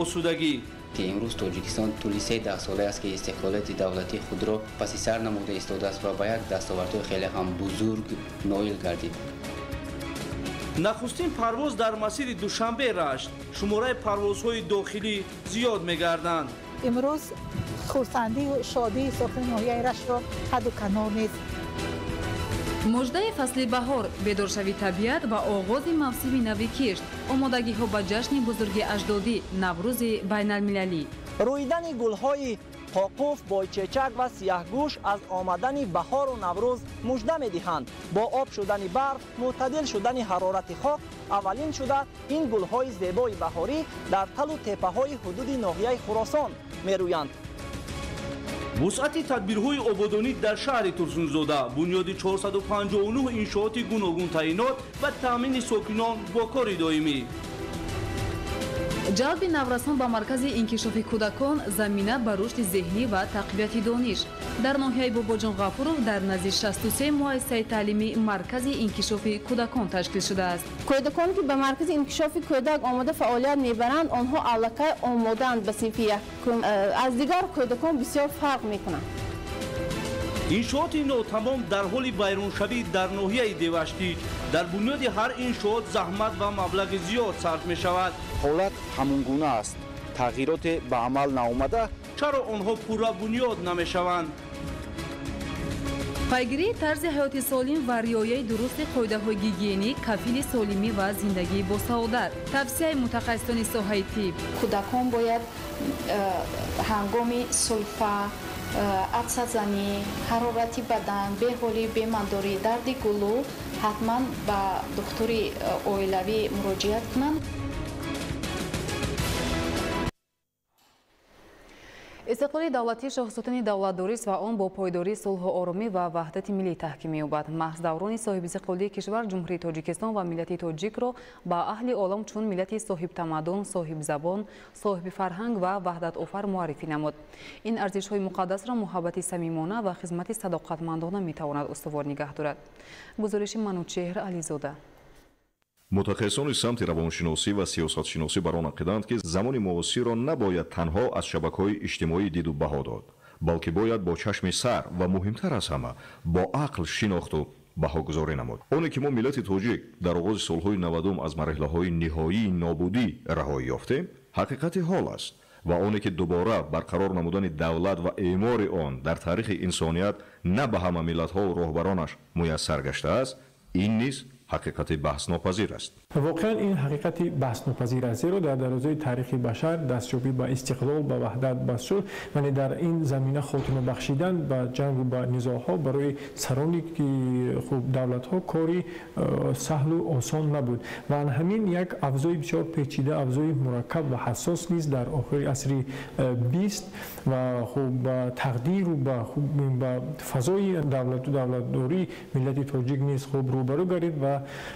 осудагӣ. Ки имрӯз Тоҷикистон тӯли се даҳсоле аст, ки истиқлолияти давлатии худро паси сар намуда истодааст ва ба як дастовардҳои хеле ҳам бузург ноил гардид. Нахустин парвоз дар масири Душанбе Рашт. Шумораи парвозҳои дохилӣ зиёд мегарданд. Имрӯз хурсандию шодии сокини ноҳияи Раштро ҳадду канор нест. Муждаи фасли баҳор, бедоршавии табиат ва оғози мавсими нави кишт, омодагиҳо ба ҷашни бузурги аҷдодӣ, Наврӯзи байналмилалӣ. Рӯидани гулҳои қоқуф, бойчечак ва сияҳгӯш аз омадани баҳору Наврӯз мужда медиҳанд. Бо об шудани барф, мӯътадил шудани ҳарорати хок, аввалин шуда ин гулҳои зебои баҳорӣ дар талу теппаҳои ҳудуди ноҳияи Хуросон мерӯянд. Вусъати тадбирҳои ободонӣ дар шаҳри Турсунзода, бунёди 459 иншооти гуногунтаъинот ва таъмини сокинон бо кори доимӣ. Ҷалби наврасон ба маркази инкишофи кӯдакон замина ба рушди зеҳнӣ ва тақвияти дониш. Дар ноҳияи Бобоҷон Ғафуров дар назди 63 муассисаи таълимӣ маркази инкишофи кӯдакон ташкил шудааст. Кӯдаконе, ки ба маркази инкишофи кӯдак омода фаъолият мебаранд, онҳо аллакай омодаанд ба синфи якум, аз дигар кӯдакон бисёр фарқ мекунанд. Иншооти нотамом дар ҳоли вайроншавӣ дар ноҳияи Деваштич. Дар бунёди ҳар иншоот заҳмат ва маблағи зиёд сарф мешавад. Ҳолат ҳамон гуна аст, тағйироте ба амал наомада. Чаро онҳо пурра бунёд намешаванд? Пайгирии тарзи ҳаёти солим ва риояи дурусти қоидаҳои гигиенӣ кафили солимӣ ва зиндагии босаодат. Тавсияи мутахассисони соҳаи тиб. Кӯдакон бояд ҳангоми сулфа, атсазанӣ, ҳарорати бадан, беҳолӣ, бемандорӣ, дарди гулӯ ҳатман ба духтури оилавӣ муроҷиат кунанд. Истиқлоли давлатӣ шоҳсутуни давлатдорист ва он бо пойдории сулҳу оромӣ ва ваҳдати миллӣ таҳким меёбад. Маҳз даврони соҳибистиқлолии кишвар Ҷумҳурии Тоҷикистон ва миллати тоҷикро ба аҳли олам чун миллати соҳибтамаддун, соҳибзабон, соҳиби фарҳанг ва ваҳдатофар муаррифӣ намуд. Ин арзишҳои муқаддасро муҳаббати самимона ва хизмати садоқатмандона метавонад устувор нигаҳ дорад. Гузориши Манучеҳр Ализода. Мутахассисони самти равоншиносӣ ва сиёсатшиносӣ бар он ақидаанд, ки замони муосирро набояд танҳо аз шабакаҳои иҷтимоӣ диду баҳо дод, балки бояд бо чашми сар ва муҳимтар аз ҳама бо ақл шинохту баҳогузорӣ намуд. Оне ки мо, миллати тоҷик, дар оғози солҳои 90-ум аз марҳилаҳои ниҳоии нобудӣ раҳоӣ ёфтем, ҳақиқати ҳол аст ва оне ки дубора барқарор намудани давлат ва эъмори он дар таърихи инсоният на ба ҳама миллатҳову роҳбаронаш муяссар гаштааст, ин низ ҳақиқати баҳснопазир аст. Воқеан, ин ҳақиқати баҳснопазир аст, зеро дар дарозои таърихи башар дастёбӣ ба истиқлол, ба ваҳдат, ба сулҳ, яъне дар ин замина хотима бахшидан ба ҷангу ба низоъҳо барои сарони хуб давлатҳо кори саҳлу осон набуд ва ҳамин як авзои бисёр печида, авзои мураккаб ва ҳассос низ дар охири асри 20 ва хуб ба тақдиру ба фазои давлату давлатдории миллати тоҷик низ хуб рӯбарӯ гардид.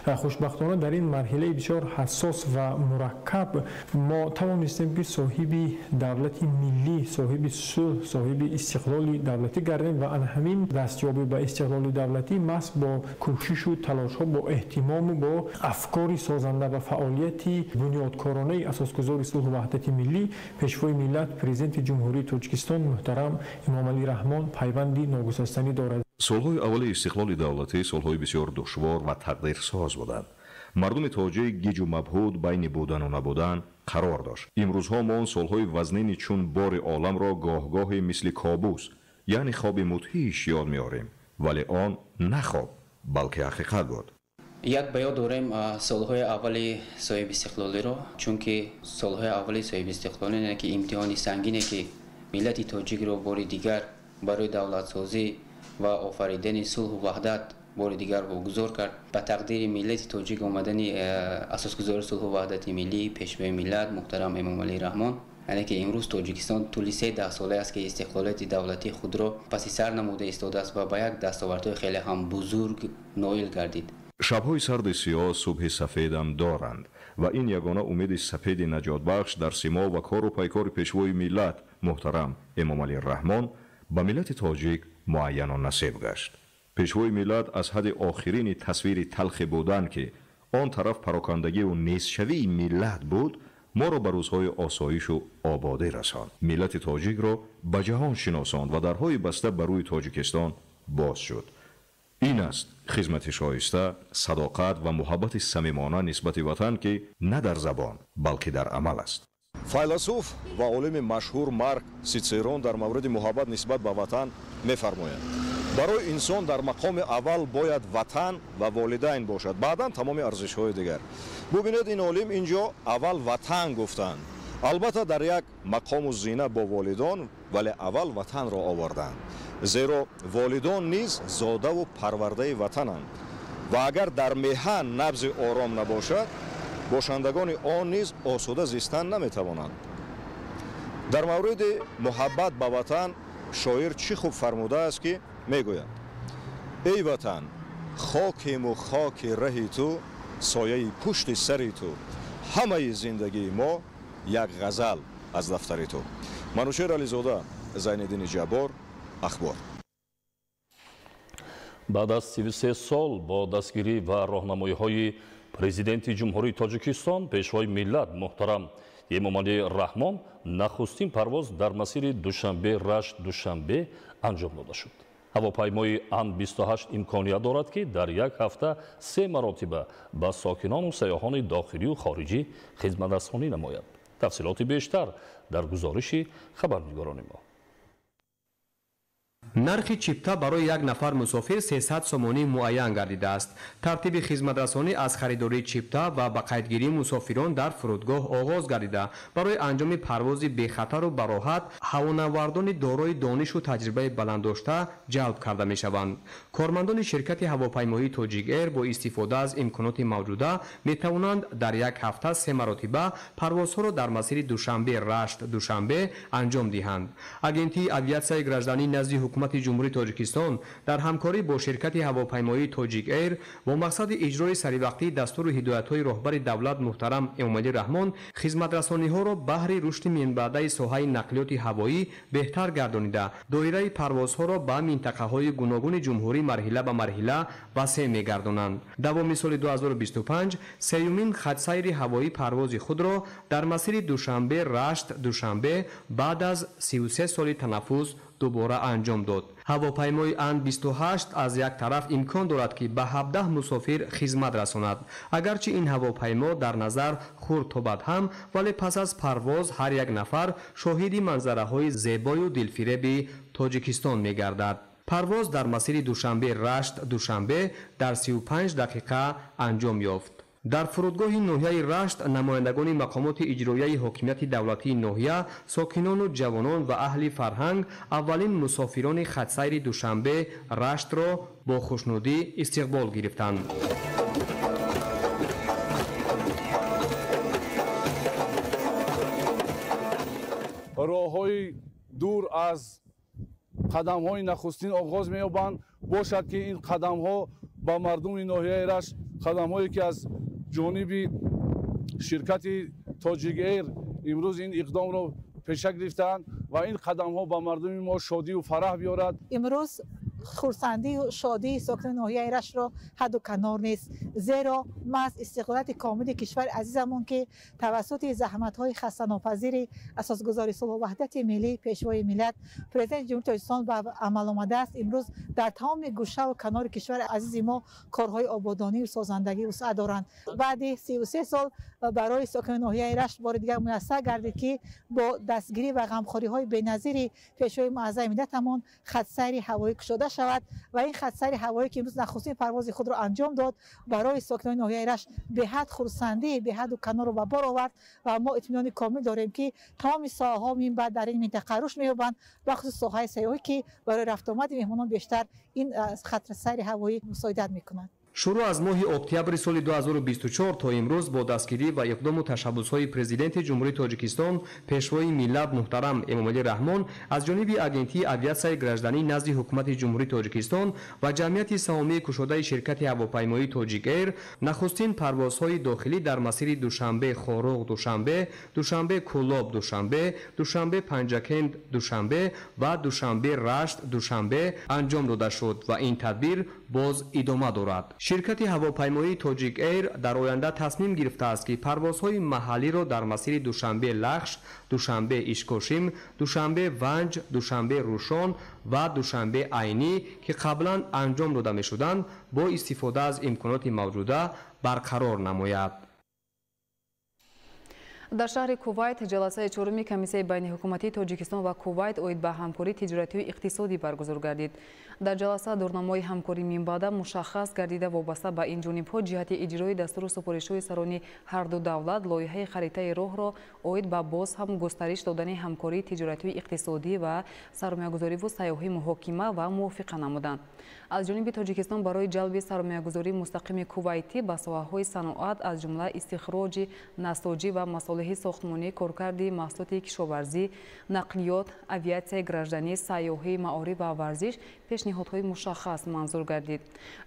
Ва хушбахтона дар ин марҳилаи бисёр ҳассос ва мураккаб мо тавонистем, ки соҳиби давлати миллӣ, соҳиби сулҳ, соҳиби истиқлоли давлатӣ гардем. Ва ана ҳамин дастёбӣ ба истиқлоли давлатӣ маҳз бо кӯшишу талошҳо, бо эҳтимому бо афкори созанда ва фаъолияти бунёдкоронаи асосгузори сулҳу ваҳдати миллӣ, Пешвои миллат, Президенти Ҷумҳурии Тоҷикистон муҳтарам Эмомалӣ Раҳмон пайванди ногусастанӣ дорад. Солҳои аввали истиқлоли давлатӣ солҳои бисёр душвор ва тақдирсоз буданд. Мардуми тоҷик гиҷу мабҳуд байни будану набудан қарор дошт. Имрӯзҳо мо он солҳои вазнини чун бори оламро гоҳгоҳе мисли кобус, яъне хоби мудҳиш, ёд меорем, вале он на хоб, балки ҳақиқат буд. Як ба ёд дорем солҳои аввали соҳибистиқлолиро, чунки солҳои аввали соҳибистиқлолӣ ки имтиҳони сангине, ки миллати тоҷикро бори дигар барои давлатсозӣ ва офаридани сулҳу ваҳдат бори дигар вогузор кард, ба тақдири миллати тоҷик омадани асосгузори сулҳу ваҳдати миллӣ, Пешвои миллат муҳтарам Эмомалӣ Раҳмон, яъне ки имрӯз Тоҷикистон тӯли се даҳсоле аст, ки истиқлолияти давлатии худро паси сар намуда истодааст ва ба як дастовардҳои хеле ҳам бузург ноил гардид. Шабҳои сарди сиёҳ субҳи сафедам доранд ва ин ягона умеди сафеди наҷотбахш дар симо ва кору пайкори Пешвои миллат муҳтарам Эмомалӣ Раҳмон ба миллати тоҷик муайяну насиб гашт. Пешвои миллат аз ҳадди охирини тасвири талхе будан, ки он тараф парокандагиву нестшавии миллат буд, Моро ба рӯзҳои осоишу ободӣ расонд. Миллати тоҷикро ба ҷаҳон шиносонд ва дарҳои баста ба рӯи Тоҷикистон боз шуд. Ин аст хизмати шоиста, садоқат ва муҳаббати самимона нисбати ватан, ки на дар забон, балки дар амал аст. Файласуф ва олими машҳур Марк Ситсерон дар мавриди муҳаббат нисбат ба ватан мефармояд: барои инсон дар мақоми аввал бояд ватан ва волидайн бошад, баъдан тамоми арзишҳои дигар. Бубинед, ин олим ин ҷо аввал ватан гуфтанд. Албатта дар як мақому зина бо волидон, вале аввал ватанро оварданд, зеро волидон низ зодаву парвардаи ватананд ва агар дар меҳан набзи ором набошад, бошандагони он низ осуда зистан наметавонанд. Дар мавриди муҳаббат ба ватан шоир чӣ хуб фармудааст, ки мегӯяд: эй ватан, хокиму хоки раҳи ту, сояи пушти сари ту, ҳамаи зиндагии мо як ғазал аз дафтари ту. Манучер Ализода, Зайниддини Ҷаббор, Ахбор. Баъд аз 33 сол бо дастгирӣ ва роҳнамоиҳои Президенти Ҷумҳурии Тоҷикистон, Пешвои миллат муҳтарам Эмомалӣ Раҳмон, нахустин парвоз дар масири Душанбе-Рашт Душанбе анҷом дода шуд. Ҳавопаймои Ан-28 имконият дорад, ки дар як ҳафта 3 маротиба ба сокинону сайёҳони дохилию хориҷӣ хизматрасонӣ намояд. Тафсилоти бештар дар гузориши хабарнигорони мо. Нархи чипта барои як нафар мусофир 300 сомонӣ муайян гардидааст. Тартиби хизматрасонӣ аз харидории чипта ва ба қайдгирии мусофирон дар фурудгоҳ оғоз гардида, барои анҷоми парвози бехатару бароҳат ҳавонавардони дорои донишу таҷрибаи баланддошта ҷалб карда мешаванд. Кормандони ширкати ҳавопаймоии Тоҷик Эйр бо истифода аз имконоти мавҷуда метавонанд дар як ҳафта 3 маротиба парвозҳоро дар масири Душанбе Рашт Душанбе анҷом диҳанд. Агентии авиатсияи гражданӣ назди ҳукумати Ҷумҳурии Тоҷикистон дар ҳамкорӣ бо ширкати ҳавопаймоии Тоҷик Эйр бо мақсади иҷрои саривақтии дастуру ҳидоятҳои роҳбари давлат муҳтарам Эмомалӣ Раҳмон хизматрасониҳоро баҳри рушди минбаъдаи соҳаи нақлиёти ҳавоӣ беҳтар гардонида, доираи парвозҳоро ба минтақаҳои гуногуни ҷумҳурӣ марҳила ба марҳила васеъ мегардонанд. Давоми соли 2025 сеюмин хатсайри ҳавоӣ парвози худро дар масири Душанбе Рашт Душанбе баъд аз 33 соли танаффус дубора анҷом дод. Ҳавопаймои Ан-28 аз як тараф имкон дорад, ки ба 17 мусофир хизмат расонад. Агарчи ин ҳавопаймо дар назар хурд тобад ҳам, вале пас аз парвоз ҳар як нафар шоҳиди манзараҳои зебою дилфиреби Тоҷикистон мегардад. Парвоз дар масири Душанбе Рашт Душанбе дар 35 дақиқа анҷом ёфт. Дар фурудгоҳи ноҳияи Рашт намояндагони мақомоти иҷроияи ҳокимияти давлатии ноҳия, сокинону ҷавонон ва аҳли фарҳанг аввалин мусофирони хатсайри Душанбе Раштро бо хушнудӣ истиқбол гирифтанд. Роҳҳои дур аз қадамҳои нахустин оғоз меёбанд. Бошад, ки ин қадамҳо ба мардуми ноҳияи Рашт, қадамҳое ки аз ҷониби ширкати Тоҷик Эйр имрӯз ин иқдомро пеша гирифтаанд ва ин қадамҳо ба мардуми мо шодию фараҳ биёрад. Имрӯз хурсандию шодии сокинони ноҳияи Раштро ҳадду канор нест, зеро маҳз истиқлолияти комили кишвари азизамон, ки тавассути заҳматҳои хастанопазири асосгузори сулҳу ваҳдати миллӣ, Пешвои миллат, Президенти Ҷумҳурии Тоҷикистон ба амал омадааст, имрӯз дар тамоми гӯшаву канори кишвари азизи мо корҳои ободонию созандагӣ вусъат доранд. Баъди 33 сол барои сокинони ноҳияи Рашт бори дигар муяссар гардид, ки бо дастгирӣ ва ғамхориҳои беназири Пешвои муаззами миллатамон хатсайри ҳавоӣ кушода шавад ва ин хатсайри ҳавоӣ, ки имрӯз нахустин парвози худро анҷом дод, барои сокинони ноҳияи Рашт беҳад хурсандӣ, беҳаду канорро ба бор овард ва мо итминони комил дорем, ки тамоми соҳаҳо минбаъд дар ин минтақа рушд меёбанд, бахусус соҳаи сайёҳӣ, ки барои рафтуомади меҳмонон бештар ин хатсайри ҳавоӣ мусоидат мекунад. Шурӯъ аз моҳи октябри соли 2024 то имрӯз бо дастгирӣ ва иқдому ташаббусҳои Президенти Ҷумҳурии Тоҷикистон, Пешвои миллат муҳтарам Эмомалӣ Раҳмон аз ҷониби Агентии авиатсияи гражданӣ назди Ҳукумати Ҷумҳурии Тоҷикистон ва ҷамъияти саҳомии кушодаи ширкати ҳавопаймоии Тоҷик Эйр нахустин парвозҳои дохилӣ дар масири Душанбе Хоруғ Душанбе, Душанбе Кӯлоб Душанбе, Душанбе Панҷакент Душанбе ва Душанбе Рашт Душанбе анҷом дода шуд ва ин тадбир боз идома дорад. Ширкати ҳавопаймоии Тоҷик Эйр дар оянда тасмим гирифтааст, ки парвозҳои маҳаллиро дар масири Душанбе-Лахш, Душанбе-Ишкошим, Душанбе-Ванҷ, Душанбе-Рушон ва Душанбе-Айнӣ, ки қаблан анҷом дода мешуданд, бо истифода аз имконоти мавҷуда барқарор намояд. Дар шаҳри Кувайт ҷаласаи чоруми комиссияи байниҳукуматии Тоҷикистон ва Кувайт оид ба ҳамкории тиҷоратию иқтисодӣ баргузор гардид. Дар ҷаласа дурнамои ҳамкорӣ минбаъда мушаххас гардида, вобаста ба ин ҷонибҳо ҷиҳати иҷрои дастуру супоришҳои сарони ҳарду давлат лоиҳаи харитаи роҳро оид ба боз ҳам густариш додани ҳамкории тиҷоратию иқтисодӣ ва сармоягузориву сайёҳӣ муҳокима ва мувофиқа намуданд. Аз ҷониби Тоҷикистон барои ҷалби сармоягузории мустақими кувайтӣ ба соҳаҳои саноат, аз ҷумла истихроҷи насоҷӣ ва масолеҳи сохтмонӣ, коркарди маҳсулоти кишоварзӣ, нақлиёт, авиатсияи гражданӣ, сайёҳӣ, маориф ва варзиш пешниҳодҳои мушаххас манзур гардид.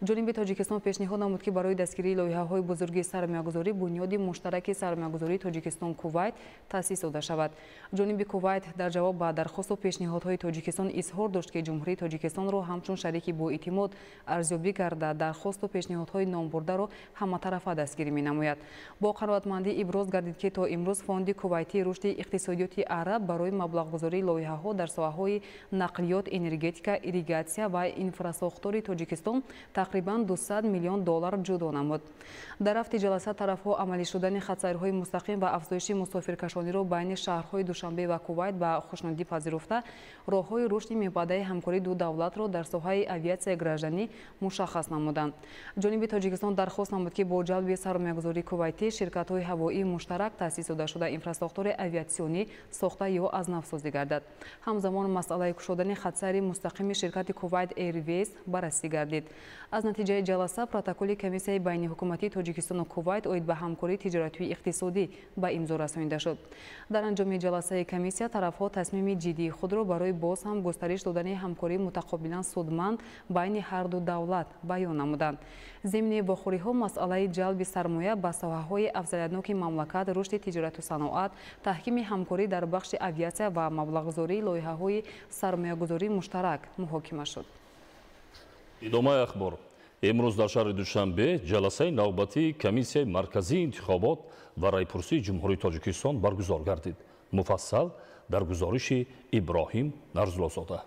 Ҷониби Тоҷикистон пешниҳод намуд, ки барои дастгирии лоиҳаҳои бузурги сармоягузорӣ бунёди муштараки сармоягузории Тоҷикистон-Кувайт таъсис дода шавад. Ҷониби Кувайт дар ҷавоб ба дархосту пешниҳодҳои Тоҷикистон изҳор дошт, ки Ҷумҳурии Тоҷикистонро ҳамчун шарики боэътимод арзёбӣ карда, дархосту пешниҳодҳои номбурдаро ҳаматарафа дастгирӣ менамояд. Бо қаноатмандӣ иброз гардид, ки то имрӯз Фонди Кувайтии рушди иқтисодиёти араб барои маблағгузории лоиҳаҳо дар соҳаҳои нақлиёт, энергетика, ирригатсия ва инфрасохтори Тоҷикистон тақрибан 200 миллион доллар ҷудо намуд. Дар рафти ҷаласа тарафҳо амалӣ шудани хатсайрҳои мустақим ва афзоиши мусофиркашониро байни шаҳрҳои Душанбе ва Кувайт ба хушнудӣ пазируфта, роҳҳои рушди минбаъдаи ҳамкории ду давлатро дар соҳаи авиатсияи гражданӣ мушаххас намуданд. Ҷониби Тоҷикистон дархост намуд, ки бо ҷалби сармоягузории кувайтӣ ширкатҳои ҳавоии муштарак таъсис дода шуда, инфрасохтори авиатсионӣ сохта ё аз навсозӣ гардад. Ҳамзамон масъалаи кушодани хатсайри мустақими ширкати Кувайт Эйрвейз баррасӣ гардид. Аз натиҷаи ҷаласа протоколи комиссияи байниҳукуматии Тоҷикистону Кувайт оид ба ҳамкории тиҷоратию иқтисодӣ ба имзо расонида шуд. Дар анҷоми ҷаласаи комиссия тарафҳо тасмими ҷиддии худро барои боз ҳам густариш додани ҳамкории мутақобилан судманд байни ҳарду давлат баён намуданд. Зимни вохӯриҳо масъалаи ҷалби сармоя ба соҳаҳои афзалиятноки мамлакат, рушди тиҷорату саноат, таҳкими ҳамкорӣ дар бахши авиатсия ва маблағгузории лоиҳаҳои сармоягузории муштарак муҳокима шуд. Идомаи ахбор. Имрӯз дар шаҳри Душанбе ҷаласаи навбатии комиссияи марказии интихобот ва райпурсии Ҷумҳурии Тоҷикистон баргузор гардид. Муфассал дар гузориши Иброҳим Нарзуллозода.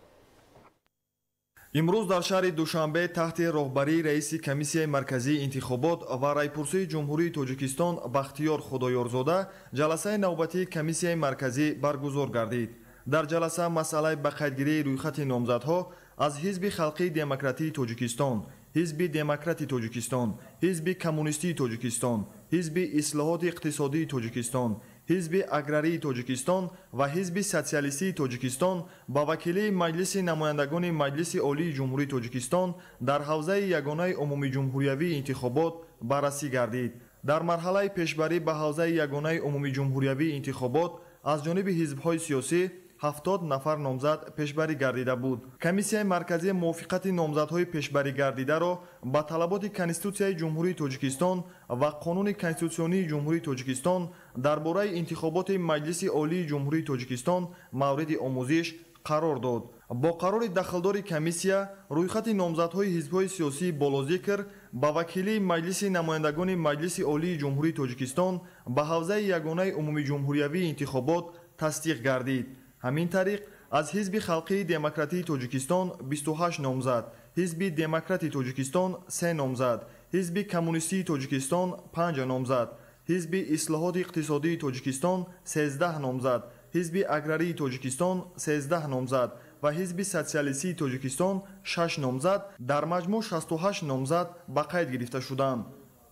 Имрӯз дар шаҳри Душанбе таҳти роҳбарии раиси комиссияи марказии интихобот ва райпурсии Ҷумҳурии Тоҷикистон Бахтиёр Худоёрзода ҷаласаи навбатии комиссияи марказӣ баргузор гардид. Дар ҷаласа масъалаи ба қайдгирии рӯйхати номзадҳо аз Ҳизби халқии демократии Тоҷикистон, Ҳизби демократи Тоҷикистон, Ҳизби коммунистии Тоҷикистон, Ҳизби ислоҳоти иқтисодии Тоҷикистон, Ҳизби аграрии Тоҷикистон ва Ҳизби социалистии Тоҷикистон ба вакилии Маҷлиси намояндагони Маҷлиси Олии Ҷумҳурии Тоҷикистон дар ҳавзаи ягонаи умумиҷумҳуриявии интихобот баррасӣ гардид. Дар марҳалаи пешбарӣ ба ҳавзаи ягонаи умумиҷумҳуриявии интихобот аз ҷониби ҳизбҳои сиёсӣ 70 нафар номзад пешбарӣ гардида буд. Комиссияи марказии мувофиқати номзадҳои пешбарӣ гардидаро ба талаботи Конститутсияи Ҷумҳурии Тоҷикистон ва Қонуни Конститутсионии Ҷумҳурии Тоҷикистон дар бораи интихоботи Маҷлиси Олии Ҷумҳурии Тоҷикистон мавриди омӯзиш қарор дод. Бо қарори дахлдори комиссия рӯйхати номзадҳои ҳизбҳои сиёсии болозикр ба вакилии Маҷлиси намояндагони Маҷлиси Олии Ҷумҳурии Тоҷикистон ба ҳавзаи ягонаи умумиҷумҳуриявии интихобот тасдиқ гардид. Ҳамин тариқ аз Ҳизби халқии демократии Тоҷикистон 28 номзад, Ҳизби демократи Тоҷикистон 3 номзад, Ҳизби коммунистии Тоҷикистон 5 номзад, Ҳизби ислоҳоти иқтисодии Тоҷикистон 13 номзад, Ҳизби аграрии Тоҷикистон 13 номзад ва Ҳизби социалистии Тоҷикистон 6 номзад, дар маҷмӯъ 68 номзад ба қайд гирифта шуданд.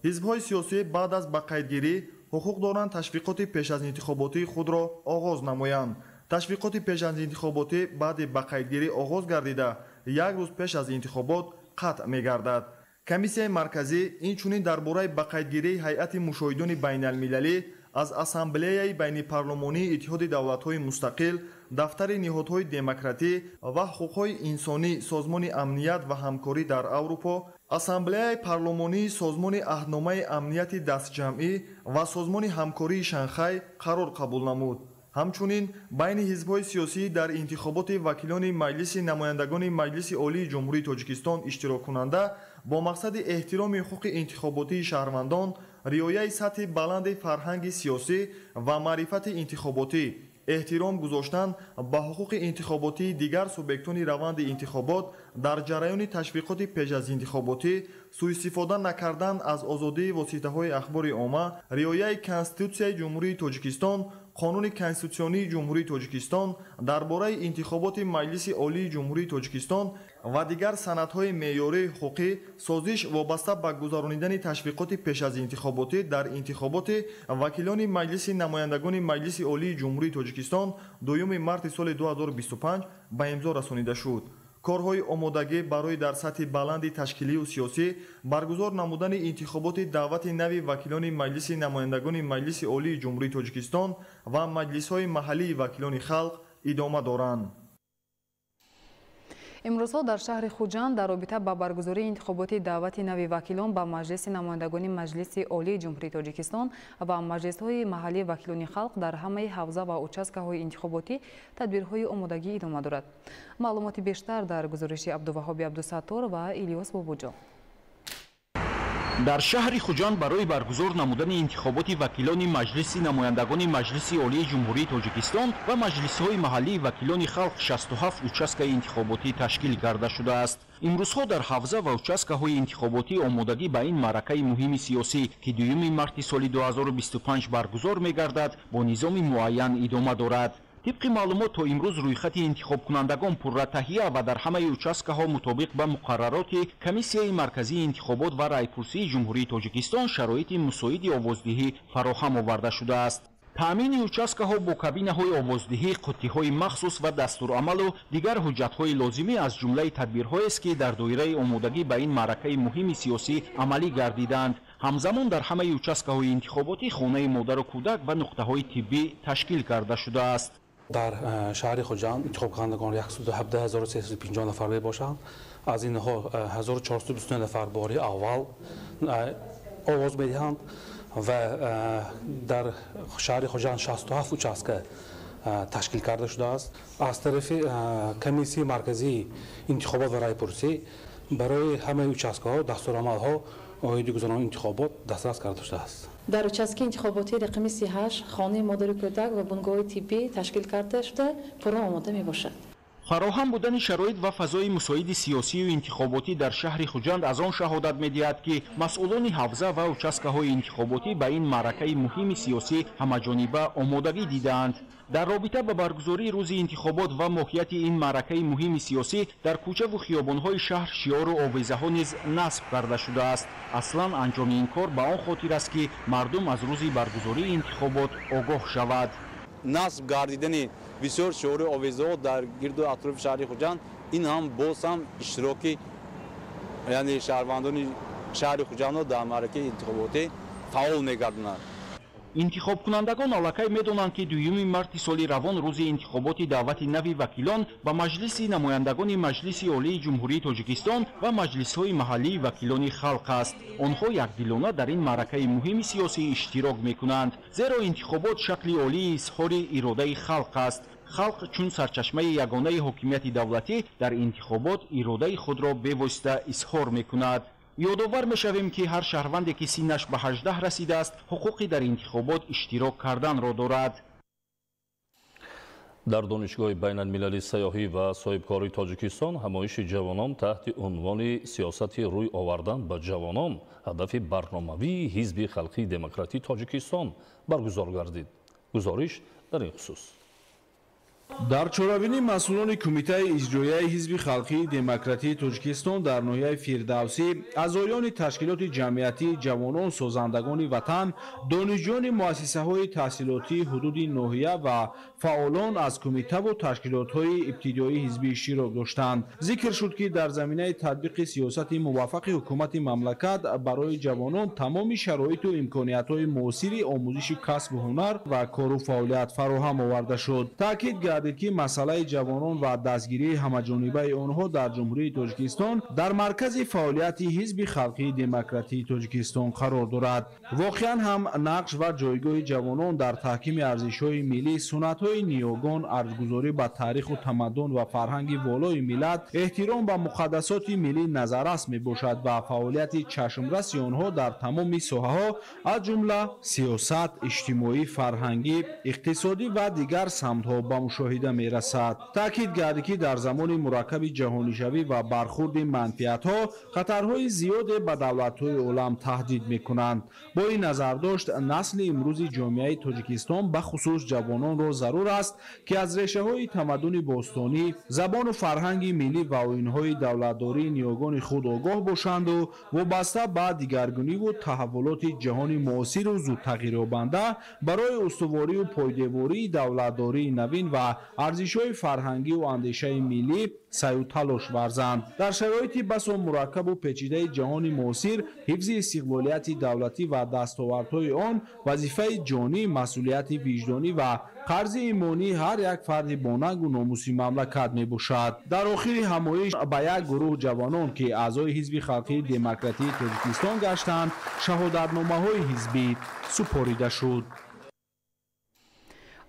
Ҳизбҳои сиёсӣ баъд аз ба қайдгирӣ ҳуқуқ доранд ташвиқоти пеш аз интихоботии худро оғоз намоянд. Ташвиқоти пеш аз интихоботӣ баъди ба қайдгирӣ оғоз гардида, як рӯз пеш аз интихобот қатъ мегардад. Комиссияи марказӣ инчунин дар бораи ба қайдгирии ҳайати мушоҳидони байналмилалӣ аз Ассамблеяи байнипарлумонии Иттиҳоди давлатҳои мустақил, дафтари ниҳодҳои демократӣ ва ҳуқуқҳои инсонӣ Созмони амният ва ҳамкорӣ дар Аврупо, Ассамблеяи парлумонии Созмони аҳдномаи амнияти дастҷамъӣ ва Созмони ҳамкории Шанхай қарор қабул намуд. Ҳамчунин байни ҳизбҳои сиёсӣ дар интихоботи вакилони Маҷлиси намояндагони Маҷлиси Олии Ҷумҳурии Тоҷикистон иштироккунанда бо мақсади эҳтироми ҳуқуқи интихоботии шаҳрвандон, риояи сатҳи баланди фарҳанги сиёсӣ ва маърифати интихоботӣ, эҳтиром гузоштан ба ҳуқуқи интихоботии дигар субъектони раванди интихобот дар ҷараёни ташвиқоти пеш аз интихоботӣ, суистифода накардан аз озодии воситаҳои ахбори омма, риояи Конститутсияи Ҷумҳурии Тоҷикистон, Қонуни Конститутсионии Ҷумҳурии Тоҷикистон дар бораи интихоботи Маҷлиси Олии Ҷумҳурии Тоҷикистон ва дигар санадҳои меъёрии ҳуқуқӣ, созиш вобаста ба гузаронидани ташвиқоти пеш аз интихоботӣ дар интихоботи вакилони Маҷлиси намояндагони Маҷлиси Олии Ҷумҳурии Тоҷикистон 2 марти соли 2025 ба имзо расонида шуд. Корҳои омодагӣ барои дар сатҳи баланди ташкилию сиёсӣ баргузор намудани интихоботи даъвати нави вакилони Маҷлиси намояндагони Маҷлиси Олии Ҷумҳурии Тоҷикистон ва маҷлисҳои маҳаллии вакилони халқ идома доранд. Имрӯзҳо дар шаҳри Хуҷанд дар робита ба баргузории интихоботи даъвати нави вакилон ба Маҷлиси намояндагони Маҷлиси Олии Ҷумҳурии Тоҷикистон ва маҷлисҳои маҳаллии вакилони халқ дар ҳамаи ҳавза ва участкаҳои интихоботӣ тадбирҳои омодагӣ идома дорад. Маълумоти бештар дар гузориши Абдуваҳоби Абдусаттор ва Илёс Бобоҷон. Дар шаҳри Хуҷанд барои баргузор намудани интихоботи вакилони Маҷлиси намояндагони Маҷлиси Олии Ҷумҳурии Тоҷикистон ва маҷлисҳои маҳаллии вакилони халқ 67 участкаи интихоботӣ ташкил карда шудааст. Имрӯзҳо дар ҳавза ва участкаҳои интихоботӣ омодагӣ ба ин маъракаи муҳими сиёсӣ, ки 2 марти соли 2025 баргузор мегардад, бо низоми муайян идома дорад. Тибқи маълумот, то имрӯз рӯйхати интихобкунандагон пурра таҳия ва дар ҳамаи участкаҳо мутобиқ ба муқаррароти Комиссияи марказии интихобот ва райпурсии Ҷумҳурии Тоҷикистон шароити мусоиди овоздиҳӣ фароҳам оварда шудааст. Таъмини участкаҳо бо кабинаҳои овоздиҳӣ, қуттиҳои махсус ва дастурамалу дигар ҳуҷҷатҳои лозимӣ аз ҷумлаи тадбирҳоест, ки дар доираи омодагӣ ба ин маъракаи муҳими сиёсӣ амалӣ гардиданд. Ҳамзамон дар ҳамаи участкаҳои интихоботӣ хонаи модару кӯдак ва нуқтаҳои тиббӣ ташкил карда шудааст. Дар шаҳри Хуҷанд интихобкунандагон 117350 нафар мебошанд. Аз инҳо 1429 нафар бори аввал овоз медиҳанд ва дар шаҳри Хуҷанд 67 участка ташкил карда шудааст. Аз тарафи Комиссияи марказии интихобот ва райпурсӣ барои ҳамаи участкаҳо дастурамалҳо оиди гузаронидани интихобот дастрас карда шудааст. Дар участки интихоботии рақами 38 хонаи модари кӯдак ва бунгоҳи тиббӣ ташкил карда шуда, пурра омода мебошад. Фароҳам будани шароит ва фазои мусоиди сиёсию интихоботӣ дар шаҳри Хуҷанд аз он шаҳодат медиҳад, ки масъулони ҳавза ва участкаҳои интихоботӣ ба ин маъракаи муҳими сиёсӣ ҳамаҷониба омодагӣ дидаанд. Дар робита ба баргузории рӯзи интихобот ва моҳияти ин маъракаи муҳими сиёсӣ дар кӯчаву хиёбонҳои шаҳр шиору овезаҳо низ насб карда шудааст. Аслан анҷоми ин кор ба он хотир аст, ки мардум аз рӯзи баргузории интихобот огоҳ шавад. Насб гардидани бисёр шиору овезаҳо дар гирду атрофи шаҳри Хуҷанд ин ҳам боз ҳам иштироки, яъне шаҳрвандони шаҳри Хуҷандро дар маъракаи интихоботӣ фаъол мегардонад. Интихобкунандагон аллакай медонанд, ки 2 марти соли равон рӯзи интихоботи даъвати нави вакилон ба Маҷлиси намояндагони Маҷлиси Олии Ҷумҳурии Тоҷикистон ва маҷлисҳои маҳаллии вакилони халқ аст. Онҳо якдилона дар ин маъракаи муҳими сиёсӣ иштирок мекунанд, зеро интихобот шакли олии изҳори иродаи халқ аст. Халқ чун сарчашмаи ягонаи ҳокимияти давлатӣ дар интихобот иродаи худро бевосита изҳор мекунад. Ёдовар мешавем, ки ҳар шаҳрванде, ки синнаш ба 18 расидааст, ҳуқуқи дар интихобот иштирок карданро дорад. Дар Донишгоҳи байналмилалии сайёҳӣ ва соҳибкории Тоҷикистон ҳамоиши ҷавонон таҳти унвони сиёсати рӯй овардан ба ҷавонон ҳадафи барномавии Ҳизби халқии демократии Тоҷикистон баргузор гардид. Гузориш дар ин хусус. Дар чорабинии масъулони Кумитаи иҷроияи Ҳизби халқии демократии Тоҷикистон дар ноҳияи Фирдавсӣ, аъзоёни ташкилоти ҷамъиятии ҷавонон, созандагони ватан, донишҷӯёни муассисаҳои таҳсилотии ҳудуди ноҳия ва фаъолон аз кумитаву ташкилотҳои ибтидоии ҳизбӣ иштирок доштанд. Зикр шуд, ки дар заминаи татбиқи сиёсати муваффақи ҳукумати мамлакат барои ҷавонон тамоми шароиту имкониятҳои муосири омӯзиши касбу ҳунар ва кору фаъолият фароҳам оварда шуд. Таъкид гардид, ки масъалаи ҷавонон ва дастгирии ҳамаҷонибаи онҳо дар Ҷумҳурии Тоҷикистон дар маркази фаъолияти Ҳизби халқии демократии Тоҷикистон қарор дорад. Воқеан ҳам нақш ва ҷойгоҳи ҷавонон дар таҳкими арзишҳои миллӣ, суннатҳои ниёгон, арҷгузорӣ ба таъриху тамаддун ва фарҳанги волои миллат, эҳтиром ба муқаддасоти миллӣ назаррас мебошад ва фаъолияти чашмраси онҳо дар тамоми соҳаҳо, аз ҷумла сиёсат, иҷтимоӣ, фарҳангӣ, иқтисодӣ ва дигар самтҳо ба мушоҳида мерасад. Таъкид гардид, ки дар замони мураккаби ҷаҳонишавӣ ва бархурди манфиатҳо хатарҳои зиёде ба давлатҳои олам таҳдид мекунанд. Бо ин назардошт насли имрӯзи ҷомеаи Тоҷикистон, бахусус ҷавононро зарур аст, ки аз решаҳои тамаддуни бостонӣ, забону фарҳанги миллӣ ва оинҳои давлатдории ниёгони худ огоҳ бошанду вобаста ба дигаргуниву таҳаввулоти ҷаҳони муосиру зудтағйирёбанда барои устуворию пойдевории давлатдории навин ва арзишҳои фарҳангию андешаи миллӣ саъю талош варзанд. Дар шароити басо мураккабу печидаи ҷаҳони муосир ҳифзи истиқлолияти давлатӣ ва дастовардҳои он вазифаи ҷонӣ, масъулияти виҷдонӣ ва қарзи имонии ҳар як фарди бонангу номуси мамлакат мебошад. Дар охири ҳамоиш ба як гурӯҳ ҷавонон, ки аъзои Ҳизби халқии демократии Тоҷикистон гаштанд, шаҳодатномаҳои ҳизбӣ супорида шуд.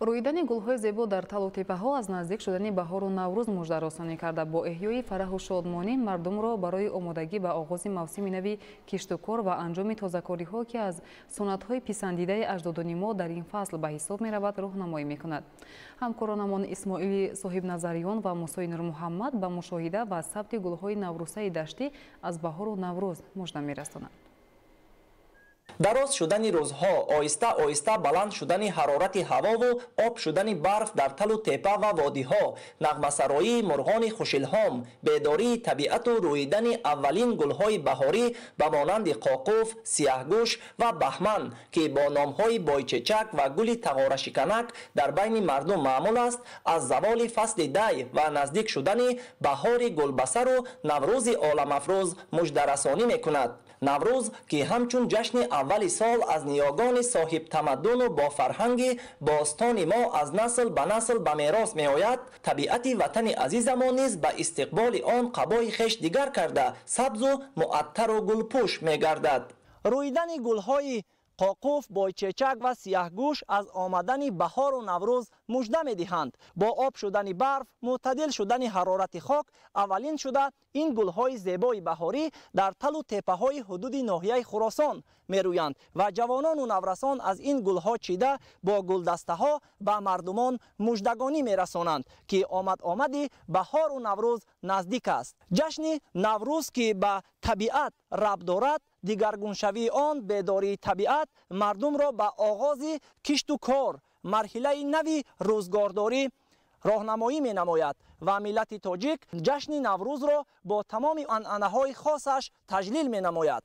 Рӯидани гулҳои зебо дар талу теппаҳо аз наздик шудани баҳору Наврӯз муждарасонӣ карда, бо эҳёи фараҳу шодмонӣ мардумро барои омодагӣ ба оғози мавсими нави киштукор ва анҷоми тозакориҳо, ки аз суннатҳои писандидаи аҷдодони мо дар ин фасл ба ҳисоб меравад, роҳнамоӣ мекунад. Ҳамкоронамон Исмоили Соҳибназариён ва Мусои Нурмуҳаммад ба мушоҳида ва сабти гулҳои наврӯсаи даштӣ аз баҳору Наврӯз мужда мерасонанд. Дароз шудани рӯзҳо, оҳиста оҳиста баланд шудани ҳарорати ҳавову об шудани барф дар талу теппа ва водиҳо, нағмасароии мурғони хушилҳом, бедории табиату рӯидани аввалин гулҳои баҳорӣ ба монанди қоқуф, сияҳгӯш ва баҳман, ки бо номҳои бойчечак ва гули тағорашиканак дар байни мардум маъмул аст, аз заволи фасли дай ва наздик шудани баҳори гулбасару Наврӯзи оламафрӯз муждарасонӣ мекунад. Наврӯз, ки ҳамчун ҷашни аввали сол аз ниёгони соҳибтамаддуну бо фарҳанги бостони мо аз насл ба насл ба мерос меояд, табиати ватани азизамон низ ба истиқболи он қабои хеш дигар карда, сабзу муаттару гулпӯш мегардад. Рӯидани гулҳои қоқуф, бойчечак ва сияҳгӯш аз омадани баҳору Наврӯз мужда медиҳанд. Бо об шудани барф, мӯътадил шудани ҳарорати хок, аввалин шуда ин гулҳои зебои баҳорӣ дар талу теппаҳои ҳудуди ноҳияи Хуросон мерӯянд ва ҷавонону наврасон аз ин гулҳо чида бо гулдастаҳо ба мардумон муждагонӣ мерасонанд, ки омад-омади баҳору Наврӯз наздик аст. Ҷашни Наврӯз, ки ба табиат рабт дорад, дигаргуншавии он, бедории табиат мардумро ба оғози кишту кор, марҳилаи нави рӯзгордорӣ роҳнамоӣ менамояд ва миллати тоҷик ҷашни Наврӯзро бо тамоми анъанаҳои хосаш таҷлил менамояд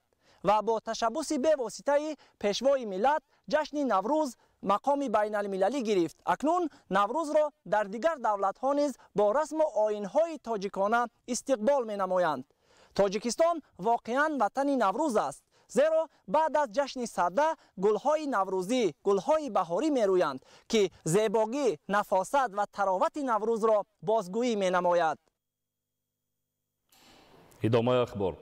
ва бо ташаббуси бевоситаи пешвои миллат ҷашни Наврӯз мақоми байналмилалӣ гирифт. Акнун Наврӯзро дар дигар давлатҳо низ бо расму оинҳои тоҷикона истиқбол менамоянд. Тоҷикистон воқеан ватани Наврӯз аст, зеро баъд аз ҷашни Сада гулҳои наврӯзӣ, гулҳои баҳорӣ мерӯянд, ки зебогӣ, нафосат ва таровати Наврӯзро бозгӯӣ менамояд. Идомаи ахбор.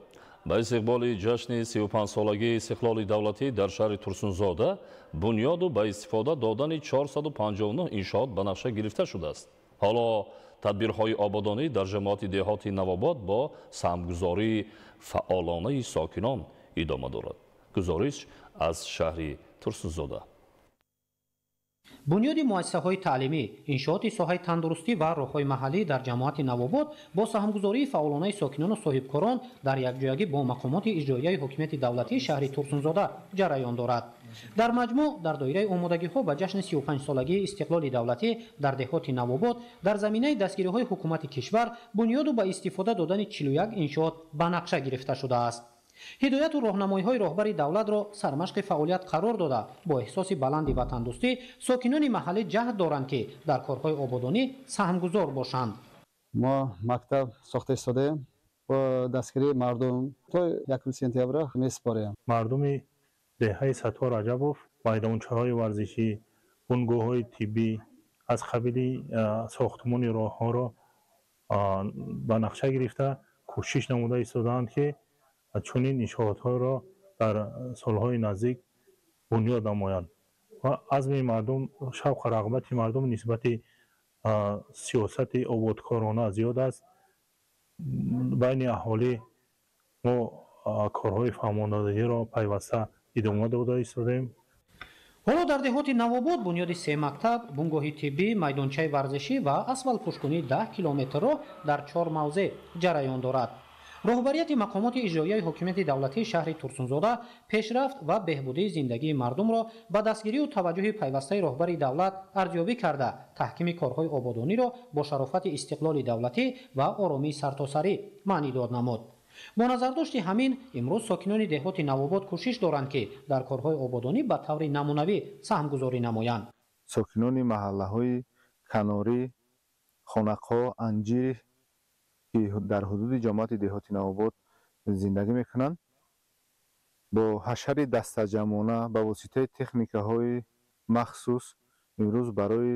Ба истиқболи ҷашни 35-солагии истиқлоли давлатӣ дар шаҳри Турсунзода бунёду ба истифода додани 459 иншоот ба нақша гирифта шудааст. Ҳоло тадбирҳои ободонӣ дар ҷамоати деҳоти Навобод бо саҳмгузории фаъолонаи сокинон идома дорад. Гузориш аз шаҳри Турсунзода. Бунёди муассисаҳои таълимӣ, иншооти соҳаи тандурустӣ ва роҳҳои маҳаллӣ дар ҷамоати Навобод бо саҳмгузории фаъолонаи сокинону соҳибкорон дар якҷоягӣ бо мақомоти иҷроияи ҳокимияти давлатии шаҳри Турсунзода ҷараён дорад. Дар маҷмӯъ, дар доираи омодагиҳо ба ҷашни 35-солагии истиқлоли давлатӣ дар деҳоти Навобод дар заминаи дастгириҳои ҳукумати кишвар бунёду ба истифода додани 41 иншоот ба нақша гирифта шудааст. Ҳидояту роҳнамоиҳои роҳбари давлатро сармашқи фаъолият қарор дода, бо эҳсоси баланди ватандӯстӣ сокинони маҳаллӣ ҷаҳд доранд, ки дар корҳои ободонӣ саҳмгузор бошанд. Мо мактаб сохта истодаем бо дастгирии мардум то 1 сентябра месупорем. Мардуми деҳаи Саттор Раҷабов майдончаҳои варзишӣ, бунгоҳҳои тиббӣ, Аз қабили сохтмони роҳҳоро ба нақша гирифта кӯшиш намуда истодаанд, ки чунин иншоотҳоро дар солҳои наздик бунёд намоянд ва азми мардум, шавқу рағбати мардум нисбати сиёсати ободкорона зиёд аст. Байни аҳолӣ мо корҳои фаҳмондадиҳиро пайваста идома дода истодаем. Ҳоло дар деҳоти Навобод бунёди 3 мактаб, бунгоҳи тиббӣ, майдончаи варзишӣ ва асфалтпӯшкунии 10 километр роҳ дар 4 мавзеъ ҷараён дорад. Роҳбарияти мақомоти иҷроияи ҳокимияти давлатии шаҳри Турсунзода пешрафт ва беҳбудии зиндагии мардумро ба дастгирию таваҷҷӯҳи пайвастаи роҳбари давлат арзёбӣ карда, таҳкими корҳои ободониро бо шарофати истиқлоли давлатӣ ва оромии сартосарӣ маънӣ дод намуд. Бо назардошти ҳамин имрӯз сокинони деҳоти Навобод кӯшиш доранд, ки дар корҳои ободонӣ ба таври намунавӣ саҳмгузорӣ намоянд. Сокинони маҳаллаҳои Канорӣ, Хонақҳо, Анҷир, ки дар ҳудуди ҷамоати деҳоти Навобод зиндагӣ мекунанд, бо ҳашари дастаҷамъона ба воситаи техникаҳои махсус имрӯз барои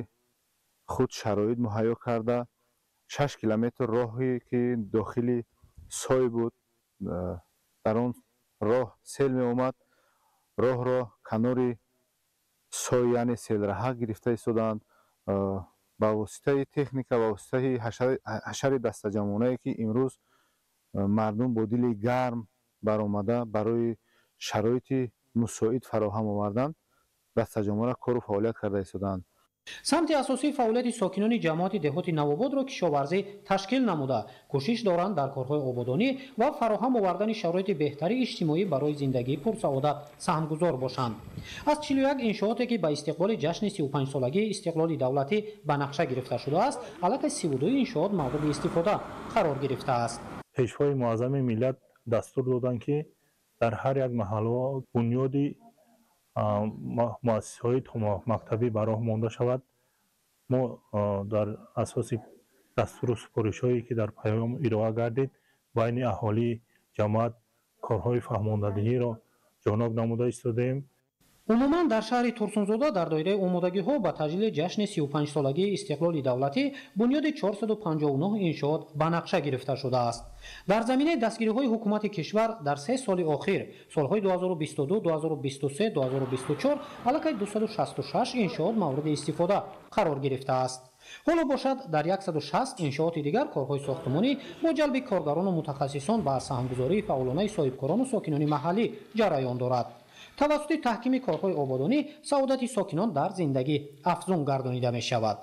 худ шароит муҳайё карда, 6 километр роҳе ки дохили сой буд, дар он роҳ сел меомад, роҳро канори сой, яъне селраҳа гирифта истодаанд. Ба воситаи техника, ба воситаи ҳашари дастаҷамъонае ки имрӯз мардум бо дили гарм баромада барои шароити мусоид фароҳам овардан, дастаҷамъона кору фаъолият карда истодаанд. Самти асосии фаъолияти сокинони ҷамоати деҳоти Навободро кишоварзӣ ташкил намуда, кӯшиш доранд дар корҳои ободонӣ ва фароҳам овардани шароити беҳтари иҷтимоӣ барои зиндагии пурсаодат саҳмгузор бошанд. Аз 41 иншооте ки ба истиқболи ҷашни 35-солагии истиқлоли давлатӣ ба нақша гирифта шудааст, аллакай 32 иншоот мавриди истифода қарор гирифтааст. Пешвои муаззами миллат дастур доданд, ки дар ҳар як маҳалла бунёди муассисаҳои мактабӣ ба роҳ монда шавад. Мо дар асоси дастуру супоришҳое ки дар паём ироа гардид, байни аҳолии ҷамоат корҳои фаҳмондадиҳиро ҷоноб намуда истодаем. Умуман дар шаҳри Турсунзода дар доираи омодагиҳо ба таҷлили ҷашни 35-солагии истиқлоли давлатӣ бунёди 459 иншоот ба нақша гирифта шудааст. Дар заминаи дастгириҳои ҳукумати кишвар дар 3 соли охир, солҳои 2022, 2023, 2024, аллакай 266 иншоот мавриди истифода қарор гирифтааст. Ҳоло бошад дар 160 иншооти дигар корҳои сохтмонӣ бо ҷалби коргарону мутахассисон ба саҳмгузории фаъолонаи соҳибкорону сокинони маҳаллӣ ҷараён дорад. Тавассути таҳкими корҳои ободонӣ саодати сокинон дар зиндагӣ афзун гардонида мешавад.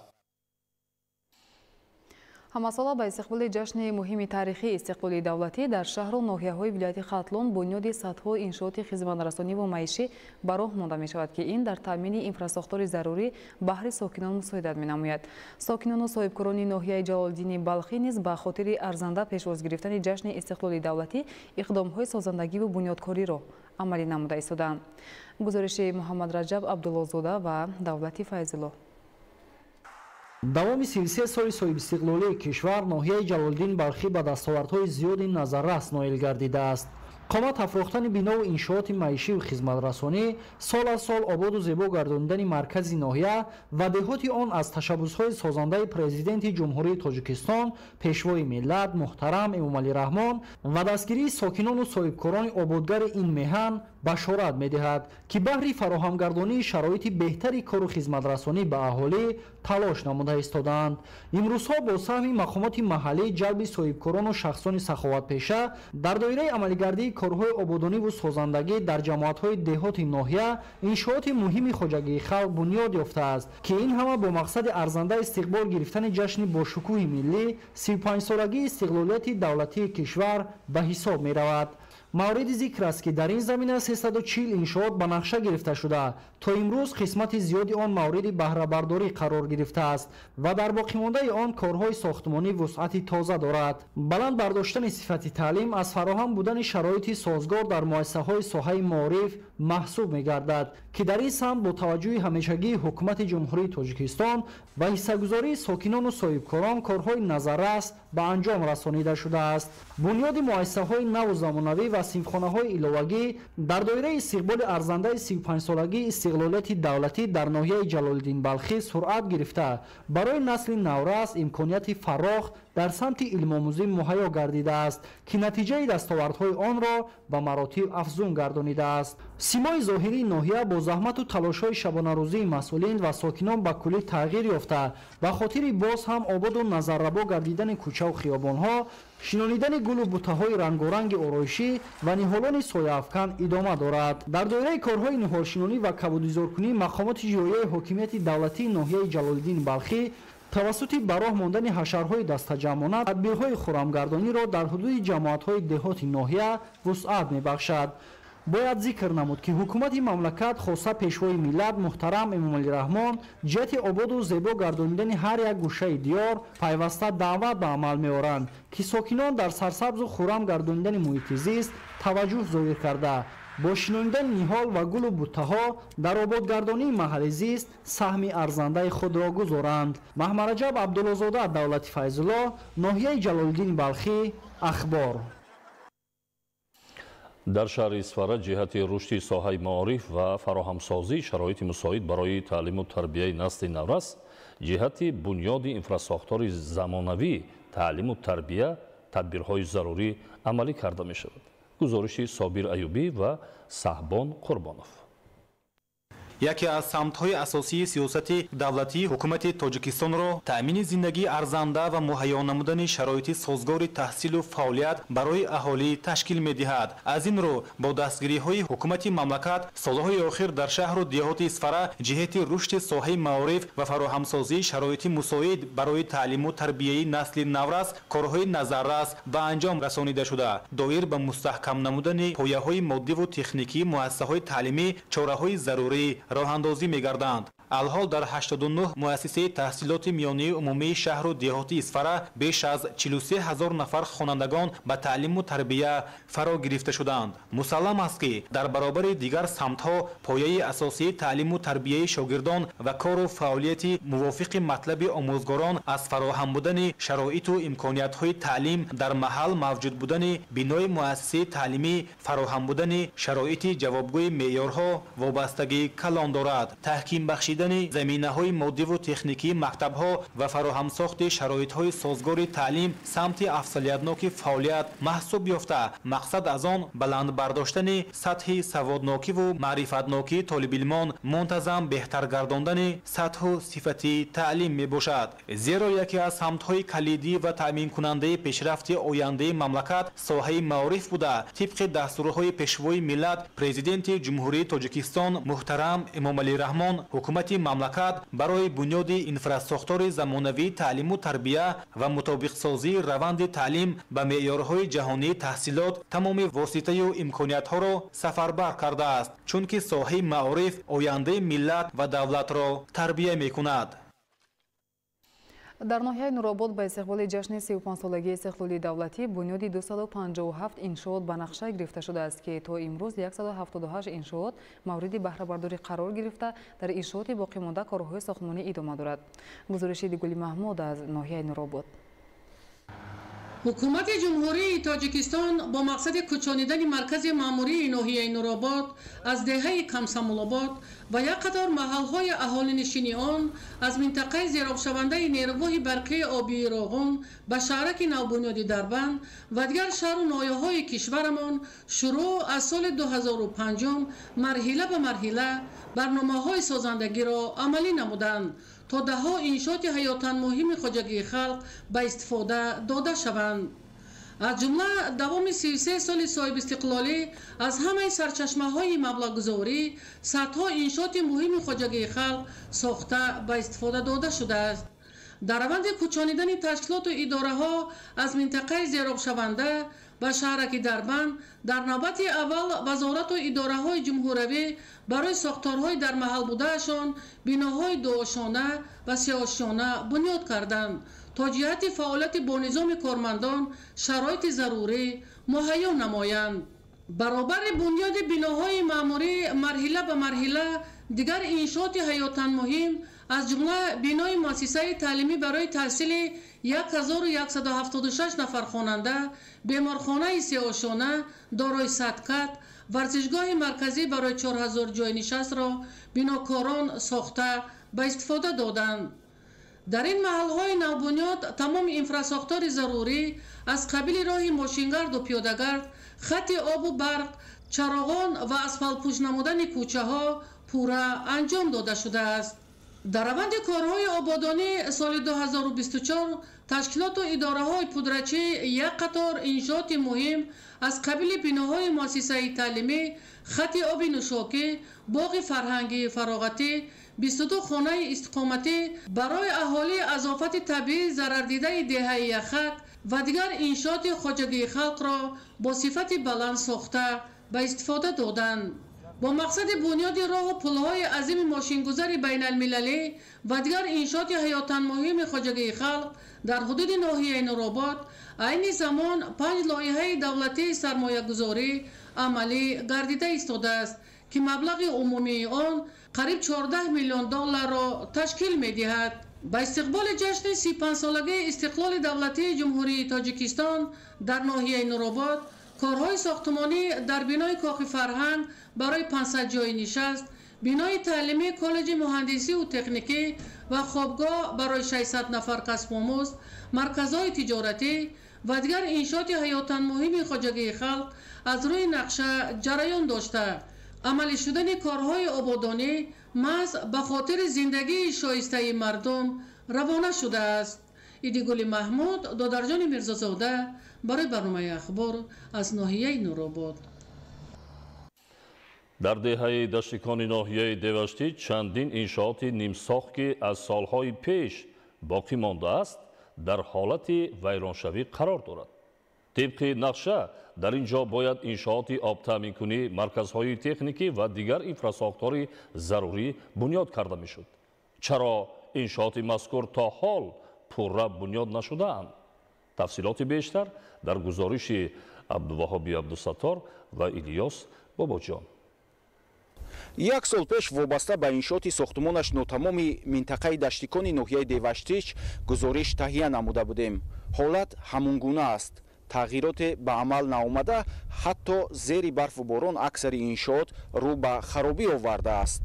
Ҳамасола ба истиқболи ҷашни муҳими таърихии истиқлоли давлатӣ дар шаҳру ноҳияҳои вилояти Хатлон бунёди садҳо иншооти хизматрасониву маишӣ ба роҳ монда мешавад, ки ин дар таъмини инфрасохтори зарурӣ баҳри сокинон мусоидат менамояд. Сокинону соҳибкорони ноҳияи Ҷалолиддини Балхӣ низ ба хотири арзанда пешвоз гирифтани ҷашни истиқлоли давлатӣ иқдомҳои созандагиву бунёдкориро амалӣ намуда истодаанд. Гузориши Муҳаммадраҷаб Абдуллозода ва Давлати Файзулло. Давоми 33 соли соҳибистиқлолии кишвар ноҳияи Ҷалолиддин Балхӣ ба дастовардҳои зиёди назаррас ноил гардидааст. Қомат афрохтани бинову иншооти маишиву хизматрасонӣ, сол аз сол ободу зебо гардонидани маркази ноҳия ва деҳоти он аз ташаббусҳои созандаи президенти Ҷумҳурии Тоҷикистон, пешвои миллат муҳтарам Эмомалӣ Раҳмон ва дастгирии сокинону соҳибкорони ободгари ин меҳан башорат медиҳад, ки баҳри фароҳамгардонии шароити беҳтари кору хизматрасонӣ ба аҳолӣ талош намуда истодаанд. Имрӯзҳо бо саҳми мақомоти маҳаллӣ, ҷалби соҳибкорону шахсони саховатпеша дар доираи амалигардии корҳои ободониву созандагӣ дар ҷамоатҳои деҳоти ноҳия иншооти муҳими хоҷагии халқ бунёд ёфтааст, ки ин ҳама бо мақсади арзанда истиқбол гирифтани ҷашни бошукӯҳи миллӣ 35-солагии истиқлолияти давлатии кишвар ба ҳисоб меравад. Мавриди зикр аст, ки дар ин замина 340 иншоот ба нақша гирифта шуда, то имрӯз қисмати зиёди он мавриди баҳрабардорӣ қарор гирифтааст ва дар боқимондаи он корҳои сохтмонӣ вусъати тоза дорад. Баланд бардоштани сифати таълим аз фароҳам будани шароити созгор дар муассисаҳои соҳаи маориф маҳсуб мегардад, ки дар ин самт бо таваҷҷӯҳи ҳамешагии ҳукумати Ҷумҳурии Тоҷикистон ва ҳиссагузории сокинону соҳибкорон корҳои назаррас ба анҷом расонида шудааст. Бунёди муассисаҳои наву замонавӣ ва синфхонаҳои иловагӣ дар доираи истиқболи арзандаи 35-солагии истиқлолияти давлатӣ дар ноҳияи Ҷалолиддин Балхӣ суръат гирифта, барои насли наврас имконияти фарох дар самти илмомӯзӣ муҳайё гардидааст, ки натиҷаи дастовардҳои онро ба маротиб афзун гардонидааст. Симои зоҳирии ноҳия бо заҳмату талошҳои шабонарӯзии масъулин ва сокинон ба куллӣ тағйир ёфта, ба хотири боз ҳам ободу назаррабо гардидани кӯчаву хиёбонҳо, шинонидани гулу бутаҳои рангоранги ороишӣ ва ниҳолони сояафкан идома дорад. Дар доираи корҳои ниҳолшинонӣ ва кабудизоркунӣ мақомоти иҷроияи ҳокимияти давлатии ноҳияи Ҷалолиддин Балхӣ тавассути ба роҳ мондани ҳашарҳои дастаҷамъона тадбирҳои хурамгардониро дар ҳудуди ҷамоатҳои деҳоти ноҳия вусъат мебахшад. Бояд зикр намуд, ки ҳукумати мамлакат, хоса пешвои миллат муҳтарам Эмомалӣ Раҳмон, ҷиҳати ободу зебо гардонидани ҳар як гӯшаи диёр пайваста даъват ба амал меоранд, ки сокинон дар сарсабзу хуррам гардонидани муҳити зист таваҷҷӯҳ зоҳир карда, бо шинонидани ниҳол ва гулу буттаҳо дар ободгардонии маҳалли зист саҳми арзандаи худро гузоранд. Маҳмараҷаб Абдуллозода, Давлати Файзулло, ноҳияи Ҷалолиддини Балхӣ, Ахбор. Дар шаҳри Исфара ҷиҳати рушди соҳаи маориф ва фароҳамсозии шароити мусоид барои таълиму тарбияи насли наврас, ҷиҳати бунёди инфрасохтори замонавии таълиму тарбия тадбирҳои зарурӣ амалӣ карда мешавад. Гузориши Собир Аюбӣ ва Саҳбон Қурбонов. Яке аз самтҳои асосии сиёсати давлатии ҳукумати Тоҷикистонро таъмини зиндагии арзанда ва муҳайё намудани шароити созгори таҳсилу фаъолият барои аҳолӣ ташкил медиҳад. Аз ин рӯ бо дастгириҳои ҳукумати мамлакат солҳои охир дар шаҳру деҳоти Исфара ҷиҳати рушди соҳаи маориф ва фароҳамсозии шароити мусоид барои таълиму тарбияи насли наврас корҳои назаррас ба анҷом расонида шуда, доир ба мустаҳкам намудани пояҳои моддиву техникии муассисаҳои таълимӣ чораҳои зарурӣ роҳандозӣ мегарданд. Алҳол дар 89 муассисаи таҳсилоти миёнаи умумии шаҳру деҳоти Исфара беш аз 43 ҳазор нафар хонандагон ба таълиму тарбия фаро гирифта шуданд. Мусаллам аст, ки дар баробари дигар самтҳо пояи асосии таълиму тарбияи шогирдон ва кору фаъолияти мувофиқи матлаби омӯзгорон аз фароҳам будани шароиту имкониятҳои таълим дар маҳал мавҷуд будани бинои муассисаи таълимӣ, фароҳам будани шароити ҷавобгӯи меъёрҳо вобастагии калон дорад. Таҳким бахшидани заминаҳои моддиву техникии мактабҳо ва фароҳамсохти шароитҳои созгори таълим самти афзалиятноки фаъолият маҳсуб ёфта, мақсад аз он баланд бардоштани сатҳи саводнокиву маърифатнокии толибилмон, мунтазам беҳтар гардондани сатҳу сифати таълим мебошад. Зеро яке аз самтҳои калидӣ ва таъминкунандаи пешрафти ояндаи мамлакат соҳаи маориф буда, тибқи дастурҳои пешвои миллат Президенти Ҷумҳурии Тоҷикистон муҳтарам Эмомалӣ Раҳмон, ҳукумати мамлакат барои бунёди инфрасохтори замонавии таълиму тарбия ва мутобиқсозии раванди таълим ба меъёрҳои ҷаҳонии таҳсилот тамоми воситаю имкониятҳоро сафарбар кардааст, чунки соҳаи маориф ояндаи миллат ва давлатро тарбия мекунад. Дар ноҳияи Нуробод ба истиқболи ҷашни 35-солагии истиқлоли давлатӣ бунёди 257 иншоот ба нақша гирифта шудааст, ки то имрӯз 178 иншоот мавриди баҳрабардорӣ қарор гирифта, дар иншооти боқимонда корҳои сохтмонӣ идома дорад. Гузориши Дигули Маҳмуд аз ноҳияи Нуробод. Ҳукумати Ҷумҳурии Тоҷикистон бо мақсади кӯчонидани маркази маъмурии ноҳияи Нуробод аз деҳаи Камсамулобод ва як қатор маҳалҳои аҳолинишини он аз минтақаи зеробшавандаи нерӯгоҳи барқии обии Роғун ба шаҳраки навбунёди Дарбанд ва дигар шаҳру ноҳияҳои кишварамон шурӯъ аз соли 2005 марҳила ба марҳила барномаҳои созандагиро амалӣ намуданд, то даҳҳо иншооти ҳаётан муҳими хоҷагии халқ ба истифода дода шаванд. Аз ҷумла давоми 33 соли соҳибистиқлолӣ аз ҳамаи сарчашмаҳои маблағгузорӣ садҳо иншооти муҳими хоҷагии халқ сохта ба истифода дода шудааст. Дар раванди кӯчонидани ташкилоту идораҳо аз минтақаи зеробшаванда ба шаҳраки Дарбанд дар навбати аввал вазорату идораҳои ҷумҳуравӣ барои сохторҳои дар маҳал будаашон биноҳои дуошона ва сеошона бунёд карданд, то ҷиҳати фаъолияти бонизоми кормандон шароити зарурӣ муҳайё намоянд. Баробари бунёди биноҳои маъмурӣ марҳила ба марҳила дигар иншооти ҳаётан муҳим аз ҷумла бинои муассисаи таълимӣ барои таҳсили 1176 нафар хонанда, беморхонаи сеошона дорои 100 кат, варзишгоҳи марказӣ барои 4000 ҷойнишастро бинокорон сохта ба истифода доданд. Дар ин маҳалҳои навбунёд тамоми инфрасохтори зарурӣ аз қабили роҳи мошингарду пиёдагард, хати обу барқ, чароғон ва асфалтпӯш намудани кӯчаҳо пурра анҷом дода шудааст. Дар раванди корҳои ободонӣ соли 2024 ташкилоту идораҳои пудрачӣ як қатор иншооти муҳим аз қабили биноҳои муассисаи таълимӣ, хати оби нӯшокӣ, боғи фарҳангии фароғатӣ, 22 хонаи истиқоматӣ барои аҳолии аз офати табиӣ зарардидаи деҳаи Яхак ва дигар иншооти хоҷагии халқро бо сифати баланд сохта ба истифода доданд. Бо мақсади бунёди роҳу пулҳои азими мошингузари байналмилалӣ ва дигар иншооти ҳаётан муҳими хоҷагии халқ дар ҳудуди ноҳияи Нуробод айни замон 5 лоиҳаи давлатии сармоягузорӣ амалӣ гардида истодааст, ки маблағи умумии он қариб 14 миллион долларро ташкил медиҳад. Ба истиқболи ҷашни 35-солагии истиқлоли давлатии Ҷумҳурии Тоҷикистон дар ноҳияи Нуробод корҳои сохтмонӣ дар бинои кохи фарҳанг барои 500 ҷойи нишаст, бинои таълимӣ, коллеҷи муҳандисиву техникӣ ва хобгоҳ барои 600 нафар касбомӯз, марказҳои тиҷоратӣ ва дигар иншооти ҳаётан муҳими хоҷагии халқ аз рӯи нақша ҷараён дошта, амалӣ шудани корҳои ободонӣ маҳз ба хотири зиндагии шоистаи мардум равона шудааст. Идигули Маҳмуд, Додарҷони Мирзозода барои барномаи Ахбор аз ноҳияи Нуробод. Дар деҳаи Даштикони ноҳияи Деваштӣ чандин иншооти нимсохт, ки аз солҳои пеш боқӣ мондааст, дар ҳолати вайроншавӣ қарор дорад. Тибқи нақша дар ин ҷо бояд иншооти обтаъминкунӣ, марказҳои техникӣ ва дигар инфрасохтори зарурӣ бунёд карда мешуд. Чаро иншооти мазкур то ҳол пурра бунёд нашудаанд? Тафсилоти бештар дар гузориши Абдуваҳоби Абдусаттор ва Илёс Бобоҷон. Як сол пеш вобаста ба иншооти сохтмонаш нотамоми минтақаи Даштикони ноҳияи Деваштич гузориш таҳия намуда будем. Ҳолат ҳамун гуна аст. Тағйироте ба амал наомада, ҳатто зери барфу борон аксари иншоот рӯ ба харобӣ овардааст.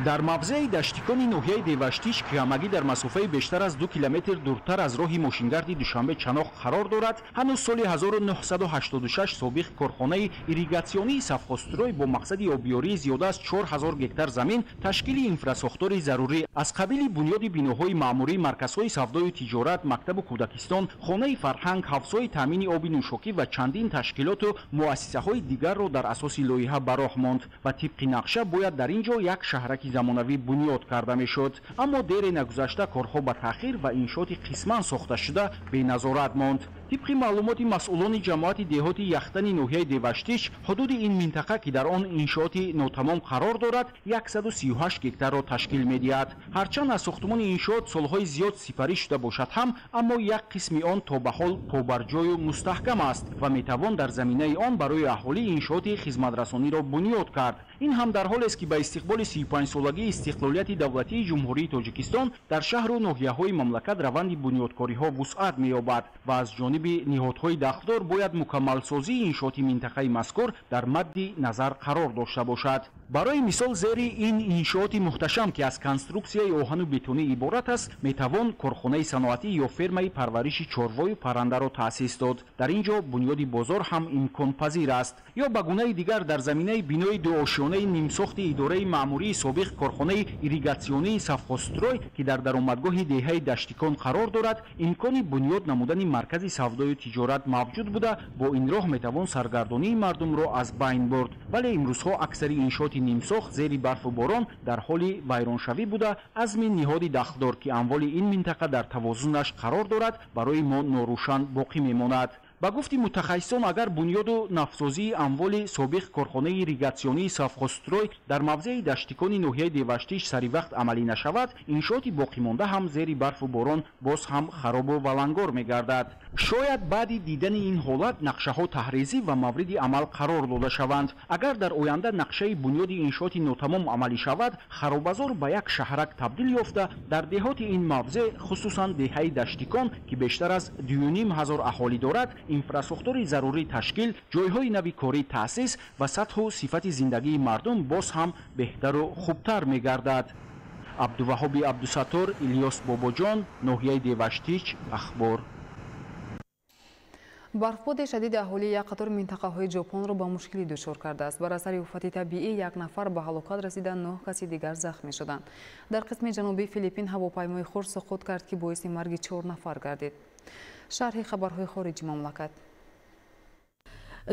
Дар мавзеи Даштикони ноҳияи Деваштич, ки ҳамагӣ дар масофаи бештар аз 2 километр дуртар аз роҳи мошингарди Душанбе Чаноқ қарор дорад, ҳанӯз соли 1986 собиқ корхонаи ирригатсионии Совхозстрой бо мақсади обиёрии зиёда аз 4000 гектар замин ташкили инфрасохтори зарурӣ аз қабили бунёди биноҳои маъмурӣ, марказҳои савдою тиҷорат, мактабу кӯдакистон, хонаи фарҳанг, ҳавзҳои таъмини оби нӯшокӣ ва чандин ташкилоту муассисаҳои дигарро дар асоси лоиҳа ба роҳ монд ва тибқи нақша бояд дар ин ҷо як шаҳраки замонавӣ бунёд карда мешуд. Аммо дере нагузашта корҳо ба таъхир ва иншооти қисман сохташуда беназорат монд. Тибқи маълумоти масъулони ҷамоати деҳоти Яхтани ноҳияи Деваштич, ҳудуди ин минтақа, ки дар он иншооти нотамом қарор дорад, 138 гектарро ташкил медиҳад. Ҳарчанд аз сохтмони иншоот солҳои зиёд сипарӣ шуда бошад ҳам, аммо як қисми он то ба ҳол побарҷою мустаҳкам аст ва метавон дар заминаи он барои аҳолӣ иншооти хизматрасониро бунёд кард. Ин ҳам дар ҳолест, ки ба истиқболи 35-солагии истиқлолияти давлатии Ҷумҳурии Тоҷикистон дар шаҳру ноҳияҳои мамлакат раванди бунёдкориҳо вусъат меёбад ва аз ҷониби ниҳодҳои дахлдор бояд мукаммалсозии иншооти минтақаи мазкур дар мадди назар қарор дошта бошад. Барои мисол, зери ин иншооти муҳташам, ки аз конструксияи оҳану бетонӣ иборат аст, метавон корхонаи саноатӣ ё фермаи парвариши чорвою паррандаро таъсис дод. Дар ин ҷо бунёди бозор ҳам имконпазир аст. Ё ба гунаи дигар, дар заминаи бинои дуошёнаи нимсохти идораи маъмурии собиқ корхонаи ирригатсионии Совхозстрой, ки дар даромадгоҳи деҳаи Даштикон қарор дорад, имкони бунёд намудани маркази савдою тиҷорат мавҷуд буда, бо ин роҳ метавон саргардонии мардумро аз байн бурд. Вале имрӯзҳо аксари иншооти нимсохт зери барфу борон дар ҳоли вайроншавӣ буда, азми ниҳоди дахлдор, ки амволи ин минтақа дар тавозунаш қарор дорад, барои мо норӯшан боқӣ мемонад. Ба гуфти мутахассисон, агар бунёду нафсозии амволи собиқ корхонаи ирригатсионии Совхозстрой дар мавзеи Даштикони ноҳияи Деваштич сари вақт амалӣ нашавад, иншооти боқимонда ҳам зери барфу борон боз ҳам харобу валангор мегардад. Шояд баъди дидани ин ҳолат нақшаҳо таҳризӣ ва мавриди амал қарор дода шаванд. Агар дар оянда нақшаи бунёди иншооти нотамом амалӣ шавад, харобазор ба як шаҳрак табдил ёфта, дар деҳоти ин мавзеъ, хусусан деҳаи Даштикон, ки бештар аз 2,5 ҳазор аҳолӣ дорад, инфрасохтори зарурӣ ташкил, ҷойҳои нави корӣ таъсис ва сатҳу сифати зиндагии мардум боз ҳам беҳтару хубтар мегардад. Абдуваҳоби Абдусаттор, Илёс Бобоҷон, ноҳияи Деваштич, Ахбор. Барфбоди шадиди аҳолии як қатор минтақаҳои Ҷопонро ба мушкилӣ дучор кардааст. Бар асари офати табиӣ як нафар ба ҳалокат расида, нӯҳ каси дигар захмӣ шуданд. Дар қисми ҷанубии Филиппин ҳавопаймои хурд суқут кард, ки боиси марги чор нафар гардид. Шарҳи хабарҳои хориҷи мамлакат.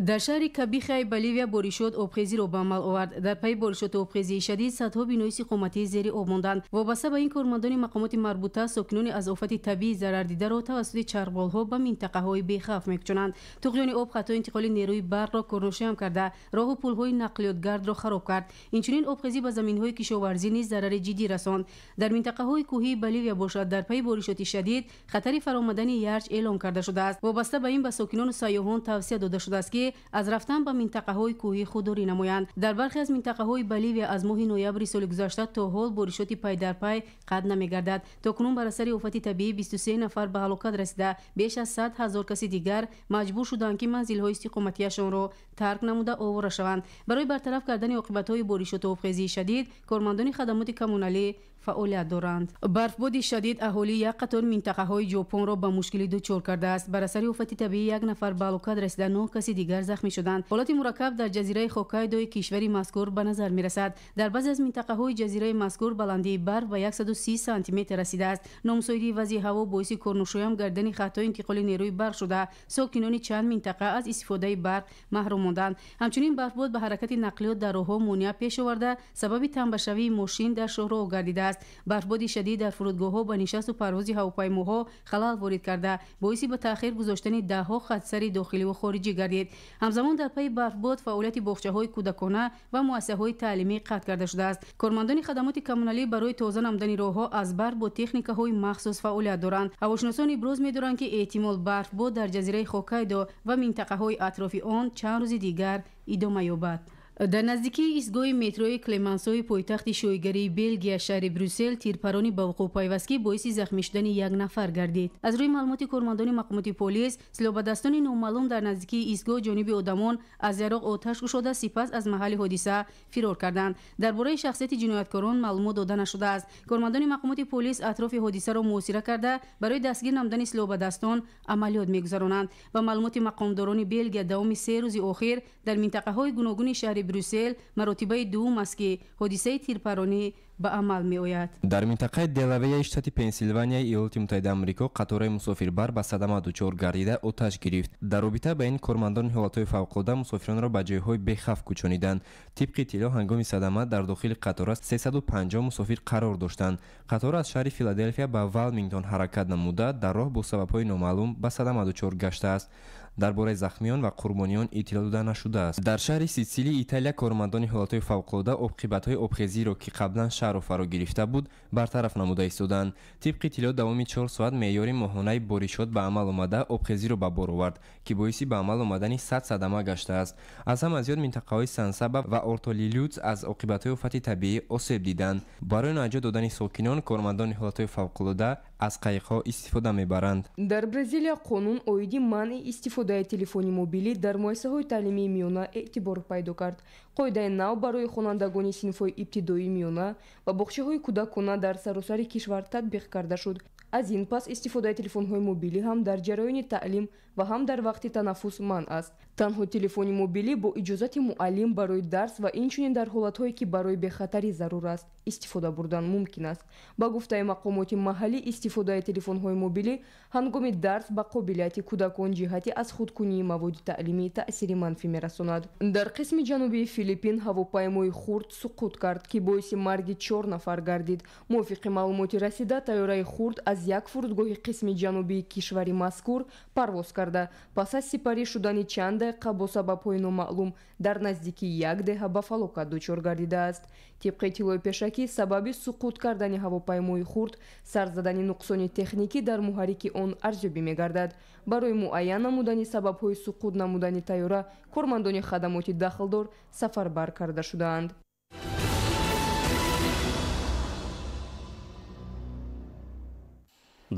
Дар шаҳри Кобихаи Боливия боришот обхезиро ба амал овард. Дар пайи боришоту обхезии шадид садҳо бинои истиқоматӣ зери об монданд. Вобаста ба ин, кормандони мақомоти марбута сокинони аз офати табиӣ зарардидаро тавассути чархболҳо ба минтақаҳои бехавф мекучонанд. Туғёни об хатҳои интиқоли нерӯи барқро корношоям карда, роҳу пулҳои нақлиётгардро хароб кард. Инчунин обхезӣ ба заминҳои кишоварзӣ низ зарари ҷиддӣ расонд. Дар минтақаҳои кӯҳии Боливия бошад, дар пайи боришоти шадид хатари фаромадани ярч эълон карда шудааст. Вобаста ба ин ба сокинону сайёҳон тавсия дода шудааст, ки аз рафтан ба минтақаҳои кӯҳӣ худдорӣ намоянд. Дар бархе аз минтақаҳои Боливия аз моҳи ноябри соли гузашта то ҳол боришоти пайдарпай қатъ намегардад. То кунун бар асари офати табиӣ 23 нафар ба ҳалокат расида, беш аз 100 000 каси дигар маҷбур шуданд, ки манзилҳои истиқоматиашонро тарк намуда овора шаванд. Барои бартараф кардани оқибатҳои боришоту обхезии шадид кормандони хадамоти коммуналӣ фаъолият доранд. Барфбоди шадид аҳолии як қатор минтақаҳои Ҷопонро ба мушкилӣ дучор кардааст. Бар асари офати табиӣ як нафар ба ҳалокат расида, нӯҳ каси дигар захмӣ шуданд. Ҳолати мураккаб дар ҷазираи Хоккайдои кишвари мазкур ба назар мерасад. Дар баъзе аз минтақаҳои ҷазираи мазкур баландии барф ба 130 сантиметр расидааст. Номусоидии вазъи ҳаво боиси корношоям гардидани хатҳои интиқоли нерӯи барқ шуда, сокинони чанд минтақа аз истифодаи барқ маҳрум монданд. Ҳамчунин барфбод ба ҳаракати нақлиёт дар роҳҳо монеа пеш оварда, сабаби тамбашавии мошин дар шоҳроҳ гардидааст. Барфбоди шадид дар фурудгоҳҳо ба нишасту парвози ҳавопаймоҳо халал ворид карда, боиси ба таъхир гузоштани даҳҳо хатсари дохиливу хориҷӣ гардид. Ҳамзамон дар пайи барфбод фаъолияти боғчаҳои кӯдакона ва муассисаҳои таълимӣ қатъ карда шудааст. Кормандони хадамоти коммуналӣ барои тоза намудани роҳҳо аз барф бо техникаҳои махсус фаъолият доранд. Ҳавошиносон иброз медоранд, ки эҳтимол барфбод дар ҷазираи Хоккайдо ва минтақаҳои атрофи он чанд рӯзи дигар идома ёбад. Дар наздикии истгоҳи метрои Клемансои пойтахти шоҳигарии Белгия, шаҳри Брюссел, тирпаронӣ ба вуқӯъ пайваст, ки боиси захмӣ шудани як нафар гардид. Аз рӯи маълумоти кормандони мақомоти полис, силоҳбадастони номаълум дар наздикии истгоҳ ҷониби одамон аз яроқ оташ кушода, сипас аз маҳалли ҳодиса фирор карданд. Дар бораи шахсияти ҷинояткорон маълумот дода нашудааст. Кормандони мақомоти полис атрофи ҳодисаро муҳосира карда, барои дастгир намудани силоҳбадастон амалиёт мегузаронанд. Ба маълумоти мақомдорони Белгия, давоми 3 рӯзи охир дар минтақаҳои гуногуни шаҳри Брюссел маротибаи дуввум аст, ки ҳодисаи тирпаронӣ ба амал меояд. Дар минтақаи Делавеяи штати Пенсилванияи Иёлоти Муттаҳидаи Амрико қатораи мусофирбар ба садама дучор гардида, оташ гирифт. Дар робита ба ин кормандони ҳолатҳои фавқулода мусофиронро ба ҷойҳои бехавф кӯчониданд. Тибқи иттилоъ, ҳангоми садама дар дохили қатора 350 мусофир қарор доштанд. Қатора аз шаҳри Филаделфия ба Вилмингтон ҳаракат намуда, дар роҳ бо сабабҳои номаълум ба садама дучор гаштааст. Дар бораи захмиён ва қурбониён иттилоъ дода нашудааст. Дар шаҳри Ситсилии Италия кормандони ҳолатҳои фавқулода оқибатҳои обхезиро, ки қаблан шаҳрро фаро гирифта буд, бартараф намуда истоданд. Тибқи иттилоъ, давоми 4 соат меъёри моҳонаи боришот ба амал омада, обхезиро ба бор овард, ки боиси ба амал омадани 100 садама гаштааст. Аз ҳама зиёд минтақаҳои Сан-Саба ва Ортолилюц аз оқибатҳои офати табиӣ осеб диданд. Барои наҷот додани сокинон кормандони ҳолатҳои фавқулода аз қайиқҳо истифода мебаранд. Дар Бразилия қонун оиди манъи истифодаи телефони мобилӣ дар муассисаҳои таълимии миёна эътибор пайдо кард. Қоидаи нав барои хонандагони синфҳои ибтидоии, миёна ва боғчаҳои кӯдакона дар саросари кишвар татбиқ карда шуд. Аз ин пас истифодаи телефонҳои мобилӣ ҳам дар ҷараёни таълим ва ҳам дар вақти танаффус манъ аст. Танҳо телефони мобилӣ бо иҷозати муаллим барои дарс ва инчунин дар ҳолатҳое ки барои бехатарӣ зарур аст, истифода бурдан мумкин аст. Ба гуфтаи мақомоти маҳаллӣ, истифодаи телефонҳои мобилӣ ҳангоми дарс ба қобилияти кӯдакон ҷиҳати аз худкунии маводи таълимӣ таъсири манфӣ мерасонад. Дар қисми ҷанубии Филиппин ҳавопаймои хурд суқут кард, ки боиси марги 4 нафар гардид. Мувофиқи маълумоти расида, тайёраи хурд аз як фурудгоҳи қисми ҷанубии кишвари мазкур парвоз карда, пас аз сипарӣ шудани чанд дақиқа бо сабабҳои номаълум дар наздикии як деҳа ба фалокат дучор гардидааст. Тибқи иттилои пешакӣ, сабаби суқут кардани ҳавопаймои хурд сар задани нуқсони техникӣ дар муҳаррики он арзёбӣ мегардад. Барои муайян намудани сабабҳои суқут намудани тайёра кормандони хадамоти дахлдор сафарбар карда шудаанд.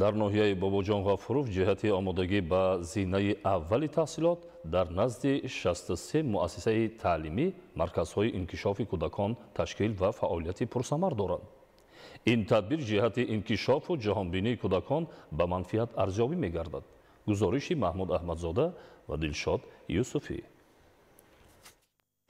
Дар ноҳияи Бобоҷон Ғафуров ҷиҳати омодагӣ ба зинаи аввали таҳсилот дар назди 63 муассисаи таълимӣ марказҳои инкишофи кӯдакон ташкил ва фаъолияти пурсамар доранд. Ин тадбир ҷиҳати инкишофу ҷаҳонбинии кӯдакон ба манфиат арзёбӣ мегардад. Гузориши Маҳмуд Аҳмадзода ва Дилшод Юсуфӣ.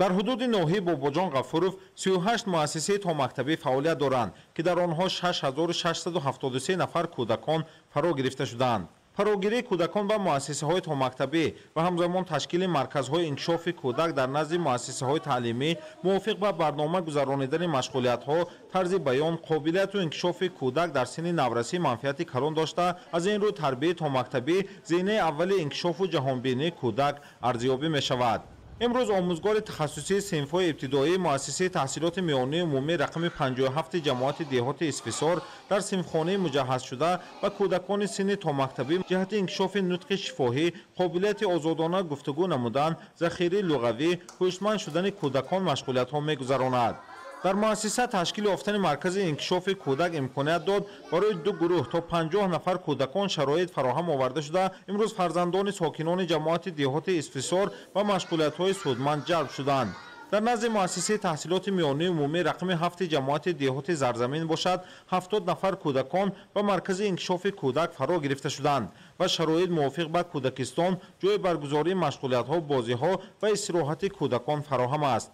Дар ҳудуди ноҳияи Бобоҷон Ғафуров 38 муассисаи томактабӣ фаъолият доранд, ки дар онҳо 6673 нафар кӯдакон фаро гирифта шудаанд. Фарогирии кӯдакон ба муассисаҳои томактабӣ ва ҳамзамон ташкили марказҳои инкишофи кӯдак дар назди муассисаҳои таълимӣ мувофиқ ба барнома гузаронидани машғулиятҳо, тарзи баён, қобилияту инкишофи кӯдак дар синни наврасӣ манфиати калон дошта, аз ин рӯ тарбияи томактабӣ зинаи аввали инкишофу ҷаҳонбинии кӯдак арзёбӣ мешавад. Имрӯз омӯзгори тахассусии синфҳои ибтидоии муассисаи таҳсилоти миёнаи умумӣ рақами 57 ҷамоати деҳоти Исфисор дар синфхонаи муҷаҳҳазшуда ба кӯдакони синни томактабӣ ҷиҳати инкишофи нутқи шифоҳӣ, қобилияти озодона гуфтугӯ намудан, захираи луғавӣ, ҳушманд шудани кӯдакон машғулиятҳо мегузаронад. Дар муассиса ташкил ёфтани маркази инкишофи кӯдак имконият дод барои ду гурӯҳ то 50 нафар кӯдакон шароит фароҳам оварда шуда, имрӯз фарзандони сокинони ҷамоати деҳоти Исфисор ба машғулиятҳои судманд ҷалб шуданд. Дар назди муассисаи таҳсилоти миёнаи умумӣ рақами 7 ҷамоати деҳоти Зарзамин бошад, 70 нафар кӯдакон ба маркази инкишофи кӯдак фаро гирифта шуданд ва шароит мувофиқ ба кӯдакистон, ҷои баргузории машғулиятҳо, бозиҳо ва истироҳати кӯдакон фароҳам аст.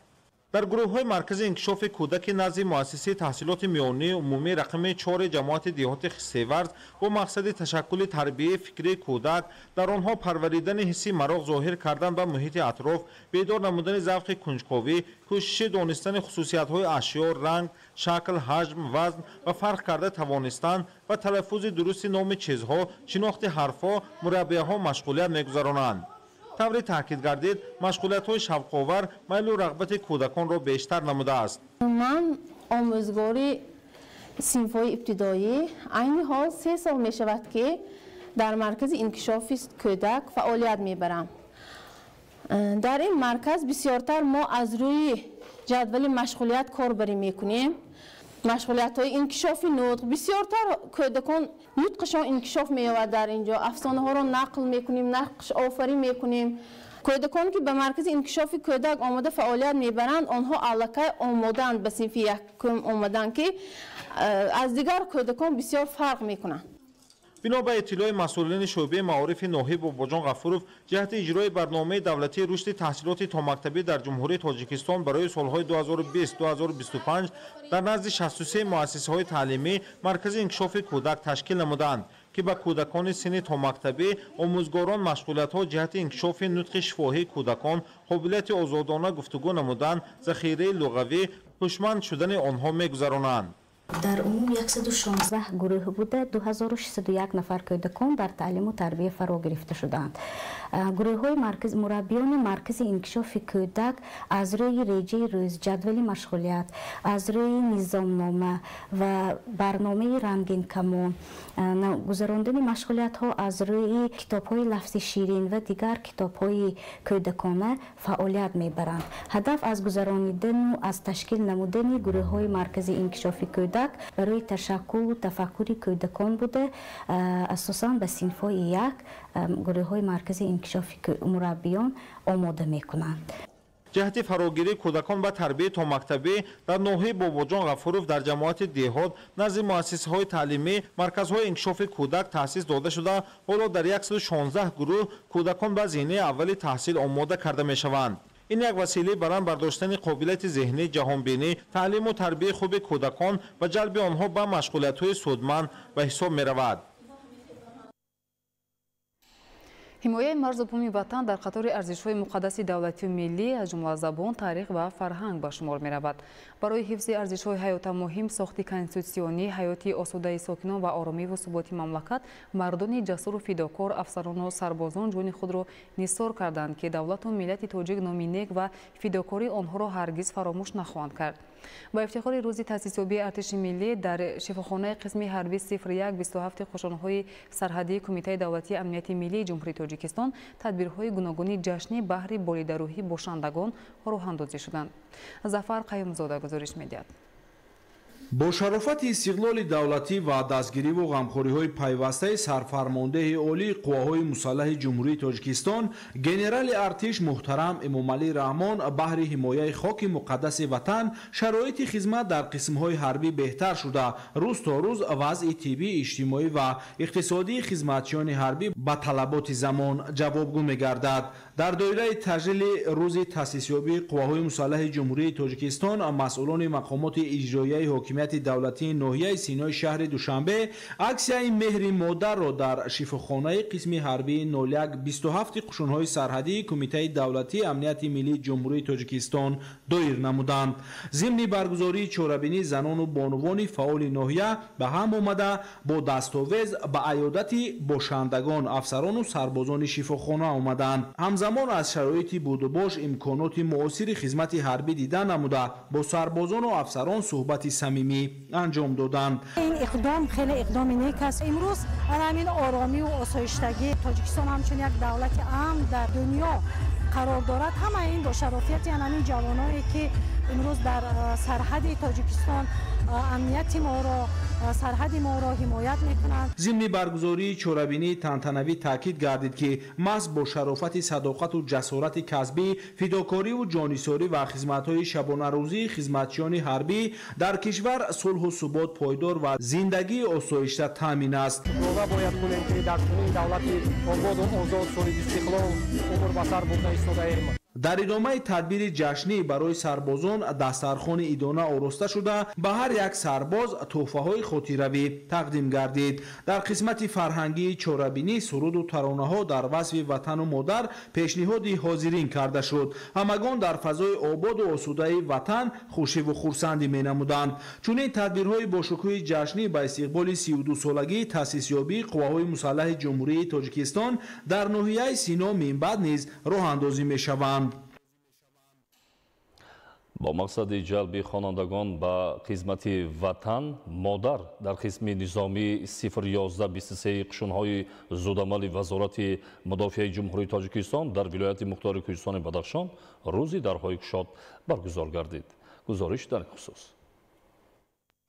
Дар гурӯҳҳои маркази инкишофи кӯдаки назди муассисаи таҳсилоти миёнаи умумӣ рақами 4 ҷамоати деҳоти Хисеварз бо мақсади ташаккули тарбияи фикрии кӯдак, дар онҳо парваридани ҳисси мароқ зоҳир кардан ба муҳити атроф, бедор намудани завқи кунҷковӣ, кӯшиши донистани хусусиятҳои ашё, ранг, шакл, ҳаҷм, вазн ва фарқ карда тавонистан ва талаффузи дурусти номи чизҳо, шинохти ҳарфҳо, мураббияҳо машғулият мегузаронанд. Тавре таъкид гардид, машғулиятҳои шавқовар майлу рағбати кӯдаконро бештар намудааст. Ман омӯзгори синфҳои ибтидоӣ айни ҳол 3 сол мешавад, ки дар маркази инкишофи кӯдак фаъолият мебарам. Дар ин марказ бисёртар мо аз рӯи ҷадвали машғулият корбарӣ мекунем. Машғулиятҳои инкишофи нутқ, бисёртар кӯдакон нутқашон инкишоф меёбад. Дар ин ҷо афсонаҳоро нақл мекунем, нақшофарӣ мекунем. Кӯдакон ки ба маркази инкишофи кӯдак омода фаъолият мебаранд, онҳо аллакай омодаанд ба синфи якум омадан, ки аз дигар кӯдакон бисёр фарқ мекунанд. Бино ба иттилои масъулини шӯъбаи маорифи ноҳияи Бобоҷон Ғафуров, ҷиҳати иҷрои барномаи давлатии рушди таҳсилоти томактабӣ дар Ҷумҳурии Тоҷикистон барои солҳои 2020-2025 дар назди 63 муассисаҳои таълимӣ маркази инкишофи кӯдак ташкил намуданд, ки ба кӯдакони синни томактабӣ омӯзгорон машғулиятҳо ҷиҳати инкишофи нутқи шифоҳии кӯдакон, қобилияти озодона гуфтугӯ намудан, захираи луғавӣ, ҳушманд шудани онҳо мегузаронанд. Дар умум 116 гурӯҳ буда, 2601 нафар кӯдакон дар таълиму тарбия фаро гирифта шудаанд. Гурӯҳҳои мураббиёни маркази инкишофи кӯдак аз рӯи реҷаи рӯз, ҷадвали машғулият, аз рӯи низомнома ва барномаи рангинкамон, гузарондани машғулиятҳо аз рӯи китобҳои лафзи ширин ва дигар китобҳои кӯдакона фаъолият мебаранд. Ҳадаф аз гузаронидану аз ташкил намудани гурӯҳҳои маркази инкишофи кӯдак барои ташаккулу тафаккури кӯдакон буда, асосан ба синфҳои як гурӯҳҳои маркази инкишофи мураббиён омода мекунанд. Ҷиҳати фарогирии кӯдакон ба тарбияи томактабӣ дар ноҳияи Бобоҷон Ғафуров дар ҷамоати деҳот назди муассисаҳои таълимӣ марказҳои инкишофи кӯдак таъсис дода шуда, ҳоло дар 116 гурӯҳ кӯдакон ба зинаи аввали таҳсил омода карда мешаванд. Ин як василаи баланд бардоштани қобилияти зеҳнӣ, ҷаҳонбинӣ, таълиму тарбияи хуби кӯдакон ва ҷалби онҳо ба машғулиятҳои судманд ба ҳисоб меравад. Ҳимояи марзу буми ватан дар қатори арзишҳои муқаддаси давлатию миллӣ, аз ҷумла забон, таърих ва фарҳанг ба шумор меравад. Барои ҳифзи арзишҳои ҳаёта муҳим, сохти конститутсионӣ, ҳаёти осудаи сокинон ва оромиву суботи мамлакат, мардони ҷасуру фидокор, афсарону сарбозон ҷони худро нисор карданд, ки давлату миллати тоҷик номи нек ва фидокории онҳоро ҳаргиз фаромӯш нахоҳанд кард. Ба ифтихори рӯзи таъсисёбии артиши миллӣ дар шифохонаи қисми ҳарбӣ 0127 қӯшунҳои сарҳадии Кумитаи давлатии амнияти миллии Ҷумҳурии Тоҷикистон тадбирҳои гуногуни ҷашнӣ баҳри болидарӯҳӣ бошандагон роҳандозӣ шуданд. Зафар Қаюмзода гузориш медиҳад. Бо шарофати истиқлоли давлатӣ ва дастгириву ғамхориҳои пайвастаи сарфармондеҳи олии қувваҳои мусаллаҳи Ҷумҳурии Тоҷикистон генерали артиш муҳтарам Эмомалӣ Раҳмон баҳри ҳимояи хоки муқаддаси ватан шароити хизмат дар қисмҳои ҳарбӣ беҳтар шуда, рӯз то рӯз вазъи тиббӣ, иҷтимоӣ ва иқтисодии хизматчиёни ҳарбӣ ба талаботи замон ҷавобгӯ мегардад. Дар доираи таҷлили рӯзи таъсисёбии қувваҳои мусаллаҳи Ҷумҳурии Тоҷикистон масъулони мақомоти иҷроияи ҳокимияти давлатии ноҳияи Синои шаҳри Душанбе аксияи меҳри модарро дар шифохонаи қисми ҳарбии 0127 қӯшунҳои сарҳадии Кумитаи давлатии амнияти миллии Ҷумҳурии Тоҷикистон доир намуданд. Зимни баргузории чорабинӣ занону бонувони фаъоли ноҳия ба ҳам омада бо дастовез ба аёдати бошандагон, афсарону сарбозони шифохона омаданд. Ҳамзамон аз шароити будубош, имконоти муосири хизмати ҳарбӣ дида намуда бо сарбозону афсарон суҳбати самимӣ анҷом доданд. Ин иқдом хеле иқдоми нек аст. Имрӯз ҳамин оромӣ ва осоиштагии Тоҷикистон ҳамчун як давлати амн дар дунё қарор дорад. Ҳамаи ин бо шарофияти ҳамин ҷавоное ки имрӯз дар сарҳади Тоҷикистон амнияти моро, сарҳади моро ҳимоят мекунанд. Зимни баргузории чорабинии тантанавӣ таъкид гардид, ки маҳз бо шарофати садоқату ҷасорати касбӣ, фидокориву ҷонисорӣ ва хизматҳои шабонарӯзии хизматчиёни ҳарбӣ дар кишвар сулҳу субот пойдор ва зиндагии осоишта таъмин аст. Шукрона бояд кунем, ки дар чунин давлати ободу озод, соҳибистиқлол умр ба сар бурда истодаем. Дар идомаи тадбири ҷашнӣ барои сарбозон дастархони идона ороста шуда, ба ҳар як сарбоз тӯҳфаҳои хотиравӣ тақдим гардид. Дар қисмати фарҳангии чорабинӣ суруду таронаҳо дар васфи ватану модар пешниҳоди ҳозирин карда шуд. Ҳамагон дар фазои ободу осудаи ватан хушиву хурсандӣ менамуданд. Чунин тадбирҳои бошукӯҳи ҷашнӣ ба истиқболи 32-солагии таъсисёбии қувваҳои мусаллаҳи Ҷумҳурии Тоҷикистон дар ноҳияи Сино минбаъд низ роҳандозӣ мешаванд. Бо мақсади ҷалби хонандагон ба хизмати ватан, модар дар қисми низомии 0123 қӯшунҳои зудамали Вазорати мудофиаи Ҷумҳурии Тоҷикистон дар вилояти мухтори Кӯҳистони Бадахшон рӯзи дарҳои кушод баргузор гардид. Гузориш дар ин хусус.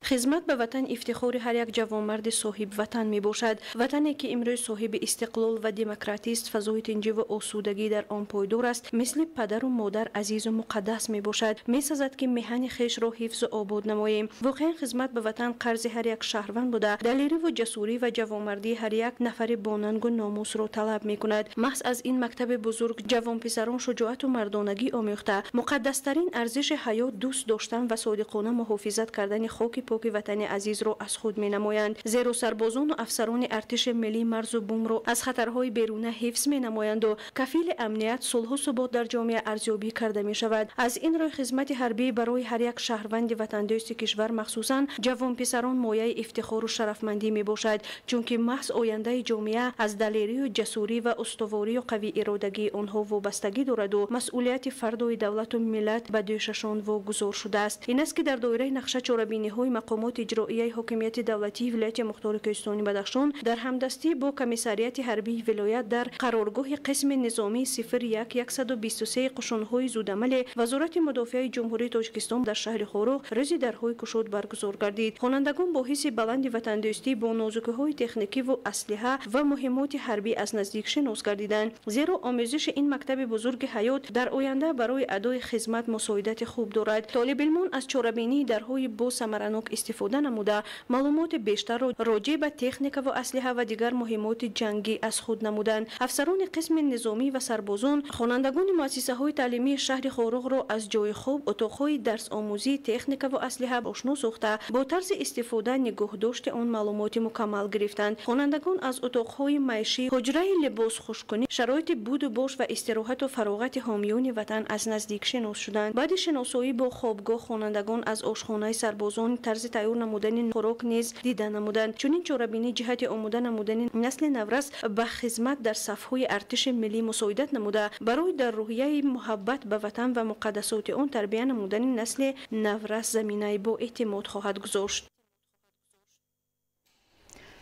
Хизмат ба ватан ифтихори ҳар як ҷавонмарди соҳибватан мебошад. Ватане ки имрӯз соҳиби истиқлол ва демократист, фазои тинҷӣ ва осудагӣ дар он пойдор аст, мисли падару модар азизу муқаддас мебошад. Месазад ки меҳани хешро ҳифзу обод намоем. Воқеан хизмат ба ватан қарзи ҳар як шаҳрванд буда, далериву ҷасурӣ ва ҷавонмардии ҳар як нафари бонангу номусро талаб мекунад. Маҳз аз ин мактаби бузург ҷавонписарон шуҷоату мардонагӣ омӯхта, муқаддастарин арзиши ҳаёт дӯст доштан ва содиқона муҳофизат кардани хоки поки ватани азизро аз худ менамоянд. Зеро сарбозону афсарони артиши миллӣ марзу бумро аз хатарҳои беруна ҳифз менамоянду кафили амният, сулҳу субот дар ҷомеа арзёбӣ карда мешавад. Аз ин рӯй хизмати ҳарбӣ барои ҳар як шаҳрванди ватандӯсти кишвар, махсусан ҷавонписарон, мояи ифтихору шарафмандӣ мебошад, чунки маҳз ояндаи ҷомеа аз далерию ҷасурӣ ва устуворию қавииродагии онҳо вобастагӣ дораду масъулияти фардои давлату миллат ба дӯшашон вогузор шудааст. Ин аст ки дар доираи нақша чорабиниҳои мақомоти иҷроияи ҳокимияти давлатии вилояти мухтори Кӯҳистони Бадахшон дар ҳамдастӣ бо комиссариати ҳарбии вилоят дар қароргоҳи қисми низомии 01-123 қушунҳои зудамали Вазорати мудофиаи Ҷумҳурии Тоҷикистон дар шаҳри Хоруғ рӯзи дарҳои кушод баргузор гардид. Хонандагон бо ҳисси баланди ватандӯстӣ бо нозукиҳои техникиву аслиҳа ва муҳиммоти ҳарбӣ аз наздик шинос гардиданд. Зеро омӯзиши ин мактаби бузурги ҳаёт дар оянда барои адои хизмат мусоидати хуб дорад. Толибилмон аз чорабинии дарҳои босамаранок истифода намуда, маълумоти бештарро роҷеъ ба техника ва аслиҳа ва дигар муҳиммоти ҷангӣ аз худ намуданд. Афсарони қисми низомӣ ва сарбозон хонандагони муассисаҳои таълимии шаҳри Хоруғро аз ҷои хоб, утоқҳои дарсомӯзӣ, техника ва аслиҳа ошно сохта, бо тарзи истифода нигоҳдошти он маълумоти мукаммал гирифтанд. Хонандагон аз утоқҳои маишӣ, ҳуҷраи либосхушккунӣ, шароити буду бош ва истироҳату фароғати ҳомиёни ватан аз наздик шинос шуданд. Баъди шиносоӣ бо хобгоҳ хонандагон аз ошхонаи сарбозон тарзи тайёр намудани хӯрок низ дида намуданд. Чунин чорабинӣ ҷиҳати омода намудани насли наврас ба хизмат дар сафҳои артиши миллӣ мусоидат намуда, барои дар рӯҳияи муҳаббат ба ватан ва муқаддасоти он тарбия намудани насли наврас заминаи боэътимод хоҳад гузошт.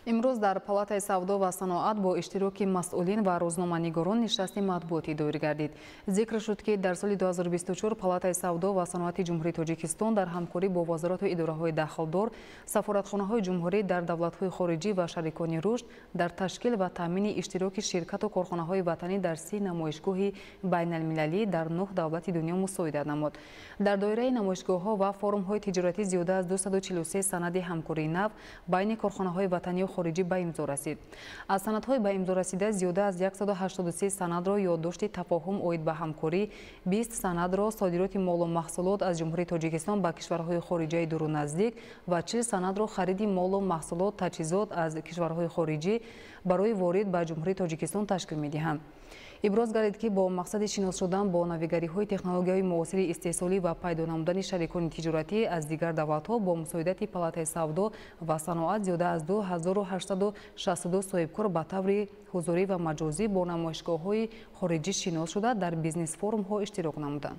Имрӯз дар Палатаи савдо ва саноат бо иштироки масъулин ва рӯзноманигорон нишасти матбуотӣ доир гардид. Зикр шуд, ки дар соли 2024 Палатаи савдо ва саноати Ҷумҳурии Тоҷикистон дар ҳамкорӣ бо вазорату идораҳои дахлдор, сафоратхонаҳои ҷумҳурӣ дар давлатҳои хориҷӣ ва шарикони рушд дар ташкил ва таъмини иштироки ширкату корхонаҳои ватанӣ дар 30 намоишгоҳи байналмилалӣ дар 9 давлати дунё мусоидат намуд. Дар доираи намоишгоҳҳо ва форумҳои тиҷоратӣ зиёда аз 243 санади ҳамкории нав байни корхонаҳои ватанию хориҷӣ ба имзо расид. Аз санадҳои ба имзо расида зиёда аз 183 санадро ёддошти тафоҳум оид ба ҳамкорӣ, 20 санадро содироти молу маҳсулот аз Ҷумҳурии Тоҷикистон ба кишварҳои хориҷаи дуру наздик ва 40 санадро хариди молу маҳсулот, таҷҳизот аз кишварҳои хориҷӣ барои ворид ба Ҷумҳурии Тоҷикистон ташкил медиҳанд. Иброз гардид, ки бо мақсади шинос шудан бо навигариҳои технологияҳои муосири истеҳсолӣ ва пайдо намудани шарикони тиҷоратӣ аз дигар давлатҳо бо мусоидати Палатаи савдо ва саноат зиёда аз 2862 соҳибкор ба таври ҳузурӣ ва маҷозӣ бо намоишгоҳҳои хориҷӣ шинос шуда, дар бизнес-форумҳо иштирок намуданд.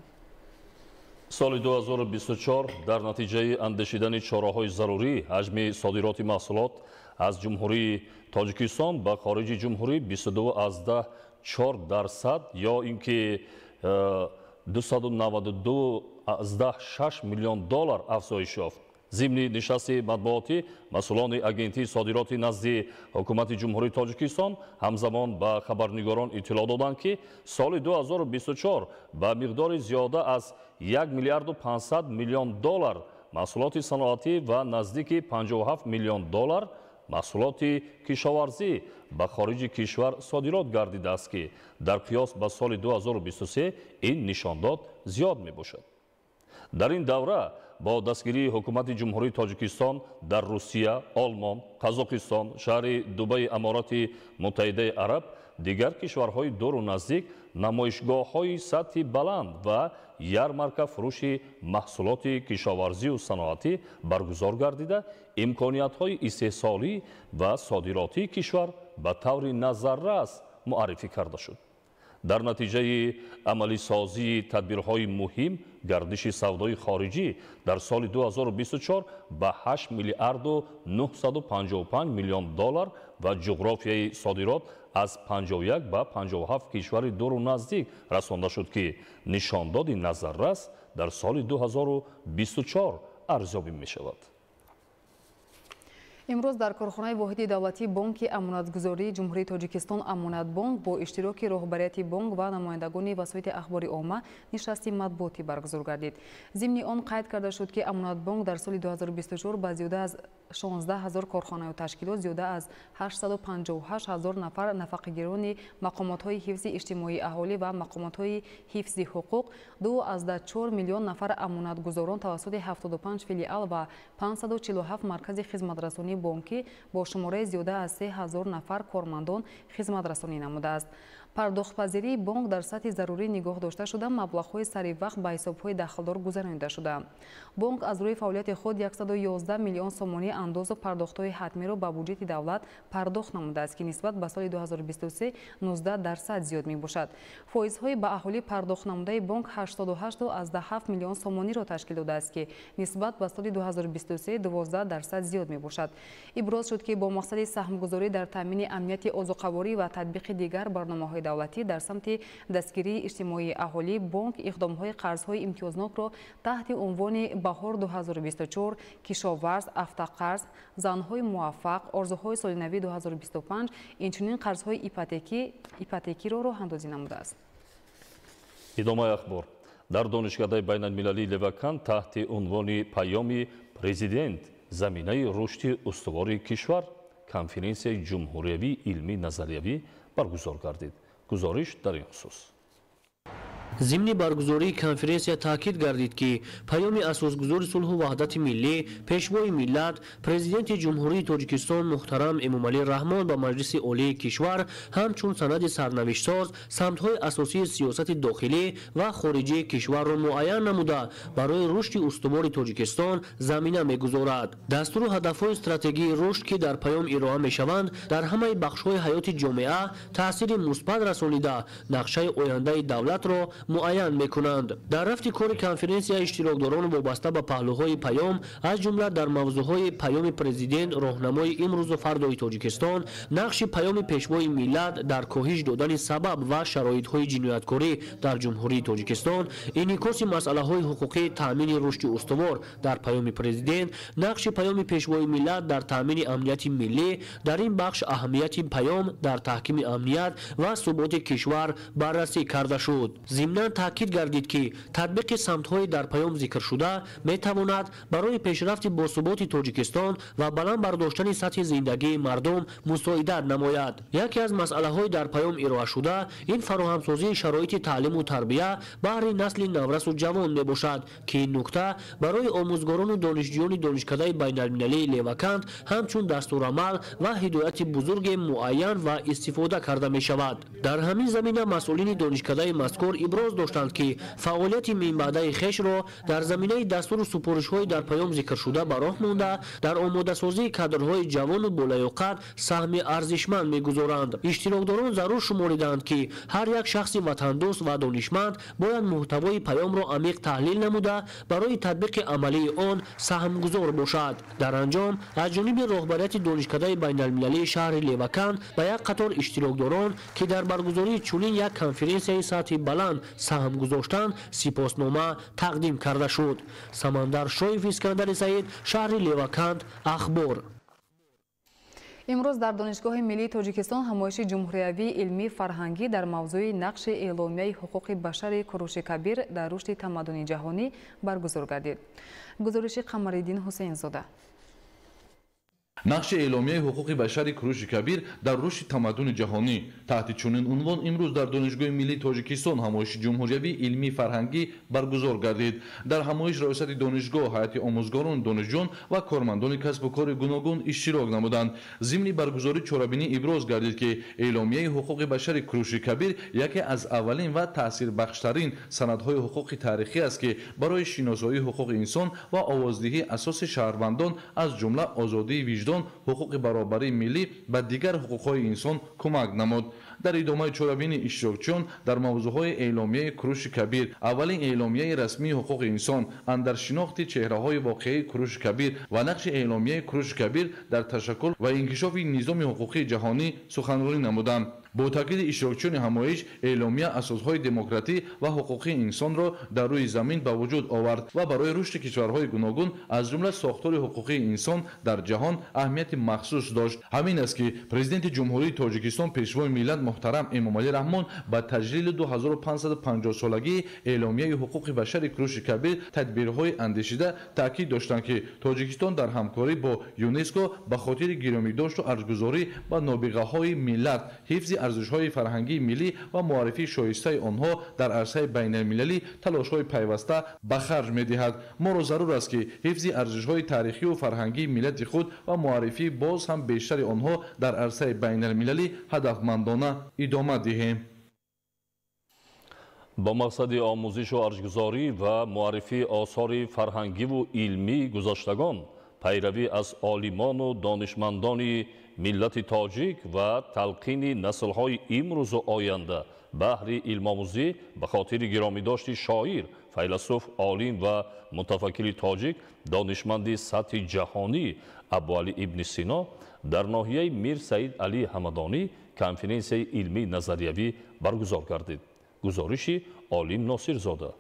Соли 2024 дар натиҷаи андешидани чораҳои зарурӣ ҳаҷми содироти маҳсулот аз Ҷумҳурии Тоҷикистон ба хориҷи ҷумҳурӣ 22,4% ё ин ки 292,6 миллион доллар афзоиш ёфт. Зимни нишасти матбуотӣ масъулони агентии содироти назди ҳукумати Ҷумҳурии Тоҷикистон ҳамзамон ба хабарнигорон иттилоъ доданд, ки соли 2024 ба миқдори зиёда аз 1 миллиарду 500 миллион доллар маҳсулоти саноатӣ ва наздики 57 миллион доллар маҳсулоти кишоварзӣ ба хориҷи кишвар содирот гардидааст, ки дар қиёс ба соли 2023 ин нишондод зиёд мебошад. Дар ин давра бо дастгирии ҳукумати Ҷумҳурии Тоҷикистон дар Русия, Олмон, Қазоқистон, шаҳри Дубаи Аморати Муттаҳидаи Араб, дигар кишварҳои дуру наздик намоишгоҳҳои сатҳи баланд ва ярмарка фурӯши маҳсулоти кишоварзию саноатӣ баргузор гардида, имкониятҳои истеҳсолӣ ва содиротии кишвар ба таври назаррас муаррифӣ карда шуд. Дар натиҷаи амалисозии тадбирҳои муҳим гардиши савдои хориҷӣ дар соли 2024 ба 8 миллиарду 955 миллион доллар ва ҷуғрофияи содирот аз 51 ба 57 кишвари дуру наздик расонда шуд, ки нишондоди назаррас дар соли 2024 арзёбӣ мешавад. Имрӯз дар корхонаи воҳиди давлатии Бонки Амонатгузории Ҷумҳурии Тоҷикистон Амонатбонк бо иштироки роҳбарияти бонк ва намояндагони васоити ахбори омма нишасти матбуотӣ баргузор гардид. Зимни он қайд карда шуд, ки Амонатбонк дар соли 2024 ба зиёда аз 16 ҳазор корхонаю ташкилот, зиёда аз 858 ҳазор нафар нафақагирони мақомотҳои ҳифзи иҷтимоии аҳолӣ ва мақомотҳои ҳифзи ҳуқуқ, 2,4 миллион нафар амонатгузорон тавассути 75 филиал ва 547 маркази хизматрасонии бонкӣ бо шумораи зиёда аз 3 ҳазор нафар кормандон хизматрасонӣ намудааст. Пардохтпазирии бонк дар сатҳи зарурӣ нигоҳ дошта шуда, маблағҳои сари вақт ба ҳисобҳои дахлдор гузаронида шудаанд. Бонк аз рӯи фаъолияти худ 111 миллион сомонӣ андозу пардохтҳои ҳатмиро ба буҷети давлат пардохт намудааст, ки нисбат ба соли 2023 19% зиёд мебошад. Фоизҳои ба аҳолӣ пардохт намудаи бонк 88,7 миллион сомониро ташкил додааст, ки нисбат ба соли 2023 12% зиёд мебошад. Иброз шуд, ки бо мақсади саҳмгузорӣ дар таъмини амнияти озуқаворӣ ва татбиқи дигар барномаҳои давлатӣ дар самти дастгирии иҷтимоии аҳолӣ, бонк иқдомҳои қарзҳои имтиёзнокро таҳти унвони Баҳор 2024, кишоварз, автоқарз, занҳои муваффақ, орзуҳои соли нави 2025, инчунин қарзҳои ипотекиро роҳандозӣ намудааст. Идомаи ахбор. Дар донишкадаи байналмилалии Левакант таҳти унвони Паёми Президент заминаи рушди устувори кишвар конференсияи ҷумҳуриявии илмӣ назариявӣ баргузор гардид. Гузориш дар ин хусус. Зимни баргузории конференсия таъкид гардид, ки паёми асосгузори сулҳу ваҳдати миллӣ, пешвои миллат, Президенти Ҷумҳурии Тоҷикистон муҳтарам Эмомалӣ Раҳмон ба Маҷлиси Олии кишвар ҳамчун санади сарнавиштсоз самтҳои асосии сиёсати дохилӣ ва хориҷии кишварро муайян намуда, барои рушди устувори Тоҷикистон замина мегузорад. Дастуру ҳадафҳои стратегии рушд, ки дар паём ироа мешаванд, дар ҳамаи бахшҳои ҳаёти ҷомеа таъсири мусбат расонида, нақшаи ояндаи давлатро муайян мекунанд. Дар рафти кори конференсия иштирокдорон вобаста ба паҳлӯҳои паём, аз ҷумла дар мавзӯъҳои Паёми Президент, роҳнамои имрӯзу фардои Тоҷикистон, нақши паёми пешвои миллат дар коҳиш додани сабаб ва шароитҳои ҷинояткорӣ дар Ҷумҳурии Тоҷикистон, инъикоси масъалаҳои ҳуқуқии таъмини рушди устувор дар Паёми Президент, нақши паёми пешвои миллат дар таъмини амнияти миллӣ, дар ин бахш аҳамияти паём дар таҳкими амният ва суботи кишвар баррасӣ карда шуд. Зимнан таъкид гардид, ки татбиқи самтҳои дар паём зикршуда метавонад барои пешрафти босуботи Тоҷикистон ва баланд бардоштани сатҳи зиндагии мардум мусоидат намояд. Яке аз масъалаҳои дар паём ироашуда ин фароҳамсозии шароити таълиму тарбия баҳри насли наврасу ҷавон мебошад, ки ин нукта барои омӯзгорону донишҷӯёни донишкадаи байналмилалии Левакант ҳамчун дастурамал ва ҳидояти бузурге муайян ва истифода карда мешавад. Дар ҳамин замина масъулини донишкадаи мазкур иброз доштанд, ки фаъолияти минбаъдаи хешро дар заминаи дастуру супоришҳои дар паём зикршуда ба роҳ монда, дар омодасозии кадрҳои ҷавону болаёқат саҳми арзишманд мегузоранд. Иштирокдорон зарур шумориданд, ки ҳар як шахси ватандӯст ва донишманд бояд муҳтавои паёмро амиқ таҳлил намуда, барои татбиқи амалии он саҳмгузор бошад. Дар анҷом аз ҷониби роҳбарияти донишкадаи байналмилалии шаҳри Левакант ба як қатор иштирокдорон, ки дар баргузории чунин як конференсияи сатҳи баланд саҳм гузоштанд, сипоснома тақдим карда шуд. Самандар Шоев, Искандари Саид, шаҳри Левакант, Ахбор. Имрӯз дар Донишгоҳи миллии Тоҷикистон ҳамоиши ҷумҳуриявии илмӣ фарҳангӣ дар мавзӯи нақши эъломияи ҳуқуқи башари Куруши Кабир дар рушди тамаддуни ҷаҳонӣ баргузор гардид. Гузориши Қамариддин Ҳусейнзода. Нақши эъломияи ҳуқуқи башари Куруши Кабир дар рушди тамаддуни ҷаҳонӣ. Таҳти чунин унвон имрӯз дар Донишгоҳи миллии Тоҷикистон ҳамоиши ҷумҳуриявии илмӣ фарҳангӣ баргузор гардид. Дар ҳамоиш раёсати донишгоҳ, ҳайати омӯзгорон, донишҷӯён ва кормандони касбу кори гуногун иштирок намуданд. Зимни баргузории чорабинӣ иброз гардид, ки эъломияи ҳуқуқи башари Куруши Кабир яке аз аввалин ва таъсирбахштарин санадҳои ҳуқуқи таърихӣ аст, ки барои шиносоии ҳуқуқи инсон ва овоздиҳии асоси шаҳрвандон, аз ҷумла озодии виҷдон, ҳуқуқи баробарии миллӣ ба дигар ҳуқуқҳои инсон кӯмак намуд. Дар идомаи чорабинӣ иштирокчиён дар мавзӯъҳои эъломияи Куруши Кабир, аввалин эъломияи расмии ҳуқуқи инсон, андаршинохти чеҳраҳои воқеии Куруши Кабир ва нақши эъломияи Куруши Кабир дар ташаккул ва инкишофи низоми ҳуқуқии ҷаҳонӣ суханронӣ намуданд. Бо таъкиди иштирокчиёни ҳамоиш, эъломия асосҳои демократӣ ва ҳуқуқии инсонро дар рӯи замин ба вуҷуд овард ва барои рушди кишварҳои гуногун, аз ҷумла сохтори ҳуқуқии инсон дар ҷаҳон аҳамияти махсус дошт. Ҳамин аст, ки Президенти Ҷумҳурии Тоҷикистон, пешвои миллат муҳтарам Эмомалӣ Раҳмон ба таҷлили 2550-солагии эъломияи ҳуқуқи башари Куруши Кабир тадбирҳои андешида таъкид доштанд, ки Тоҷикистон дар ҳамкорӣ бо ЮНЕСКО ба хотири гиромидошту арҷгузорӣ ба нобиғаҳои миллат, ҳифзи арзишҳои фарҳангии миллӣ ва муаррифии шоистаи онҳо дар арсаи байналмилалӣ талошҳои пайваста ба харҷ медиҳад. Моро зарур аст, ки ҳифзи арзишҳои таърихию фарҳангии миллати худ ва муаррифии боз ҳам бештари онҳо дар арсаи байналмилалӣ ҳадафмандона идома диҳем. Бо мақсади омӯзишу арҷгузорӣ ва муаррифии осори фарҳангиву илмии гузаштагон, пайравӣ аз олимону донишмандони миллати тоҷик ва талқини наслҳои имрӯзу оянда баҳри илмомӯзӣ ба хотири гиромидошти шоир, файласуф, олим ва мутафаккири тоҷик, донишманди сатҳи ҷаҳонӣ Абуалӣ ибни Сино дар ноҳияи Мир Саид Алӣ Ҳамадонӣ конференсияи илмии назариявӣ баргузор гардид. Гузориши Олим Носирзода.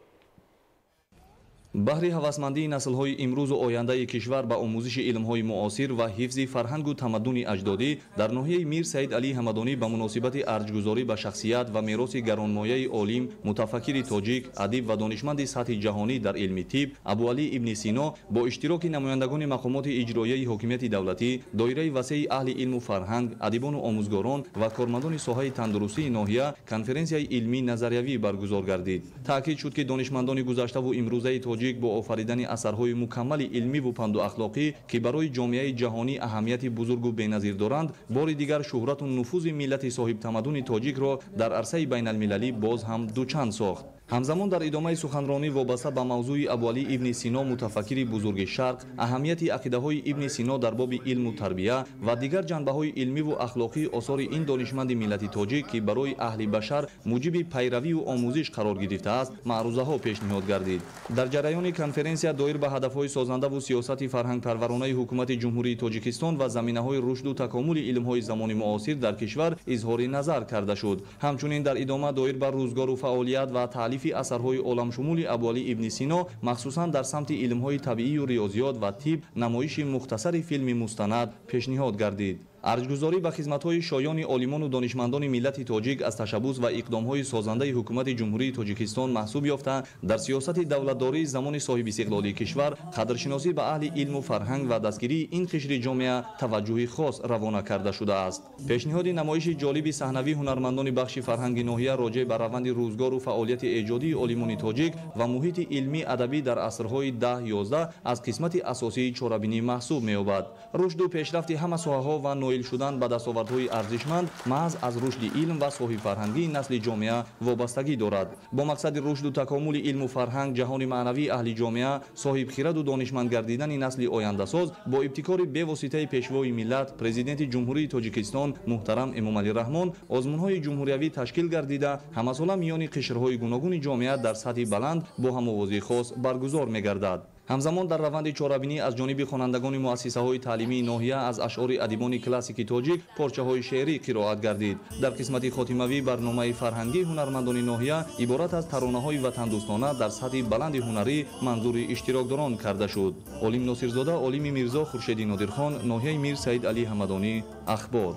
Баҳри ҳавасмандии наслҳои имрӯзу ояндаи кишвар ба омӯзиши илмҳои муосир ва ҳифзи фарҳангу тамаддуни аҷдодӣ дар ноҳияи Мир Саид Алӣ Ҳамадонӣ ба муносибати арҷгузорӣ ба шахсият ва мероси гаронмояи олим, мутафаккири тоҷик, адиб ва донишманди сатҳи ҷаҳонӣ дар илми тиб Абуалӣ ибни Сино бо иштироки намояндагони мақомоти иҷроияи ҳокимияти давлатӣ, доираи васеи аҳли илму фарҳанг, адибону омӯзгорон ва кормандони соҳаи тандурустии ноҳия конференсияи илмии назариявӣ баргузор гардид. Таъкид шуд, ки донишмандони гузаштаву имрӯзаи тоҷик бо офаридани асарҳои мукаммали илмиву панду ахлоқӣ, ки барои ҷомеаи ҷаҳонӣ аҳамияти бузургу беназир доранд, бори дигар шӯҳрату нуфузи миллати соҳибтамаддуни тоҷикро дар арсаи байналмилалӣ боз ҳам дучанд сохт. Ҳамзамон дар идомаи суханронӣ вобаста ба мавзӯи Абуалӣ ибни Сино мутафаккири бузурги шарқ, аҳамияти ақидаҳои ибни Сино дар боби илму тарбия ва дигар ҷанбаҳои илмиву ахлоқии осори ин донишманди миллати тоҷик, ки барои аҳли башар муҷиби пайравию омӯзиш қарор гирифтааст, маърузаҳо пешниҳод гардид. Дар ҷараёни конференсия доир ба ҳадафҳои созандаву сиёсати фарҳангпарваронаи ҳукумати Ҷумҳурии Тоҷикистон ва заминаҳои рушду такомули илмҳои замони муосир дар кишвар изҳори назар карда шуд. Ҳамчунин дар идома доир ба рӯзгору фаъолият ва таълифи асарҳои оламшумули Абуалӣ ибни Сино, махсусан дар самти илмҳои табиию риёзиёт ва тиб, намоиши мухтасари филми мустанад пешниҳод гардид. Арҷгузорӣ ба хизматҳои шоёни олимону донишмандони миллати тоҷик аз ташаббус ва иқдомҳои созандаи ҳукумати Ҷумҳурии Тоҷикистон маҳсуб ёфта, дар сиёсати давлатдории замони соҳибистиқлолии кишвар қадршиносӣ ба аҳли илму фарҳанг ва дастгирии ин қишри ҷомеа таваҷҷӯҳи хос равона карда шудааст. Пешниҳоди намоиши ҷолиби саҳнавии ҳунармандони бахши фарҳанги ноҳия роҷеъ ба раванди рӯзгору фаъолияти эҷодии олимони тоҷик ва муҳити илмӣ адабӣ дар асрҳои 10-11 аз қисмати асосии чорабинӣ маҳсуб меёбад. Рушду пешрафти ҳама соҳаҳо ва ноил шудан ба дастовардҳои арзишманд маҳз аз рушди илм ва соҳибфарҳангии насли ҷомеа вобастагӣ дорад. Бо мақсади рушду такомули илму фарҳанг, ҷаҳони маънавии аҳли ҷомеа, соҳибхираду донишманд гардидани насли ояндасоз бо ибтикори бевоситаи пешвои миллат, Президенти Ҷумҳурии Тоҷикистон муҳтарам Эмомалӣ Раҳмон озмунҳои ҷумҳуриявӣ ташкил гардида, ҳамасола миёни қишрҳои гуногуни ҷомеа дар сатҳи баланд бо ҳамовозии хос баргузор мегардад. Ҳамзамон дар раванди чорабинӣ аз ҷониби хонандагони муассисаҳои таълимии ноҳия аз ашъори адибони классики тоҷик порчаҳои шеърӣ қироат гардид. Дар қисмати хотимавӣ барномаи фарҳангии ҳунармандони ноҳия иборат аз таронаҳои ватандӯстона дар сатҳи баланди ҳунарӣ манзури иштирокдорон карда шуд. Олим Носирзода, Олими Мирзо, Хуршеди Нодирхон, ноҳияи Мир Саид Алӣ Ҳамадонӣ, Ахбор.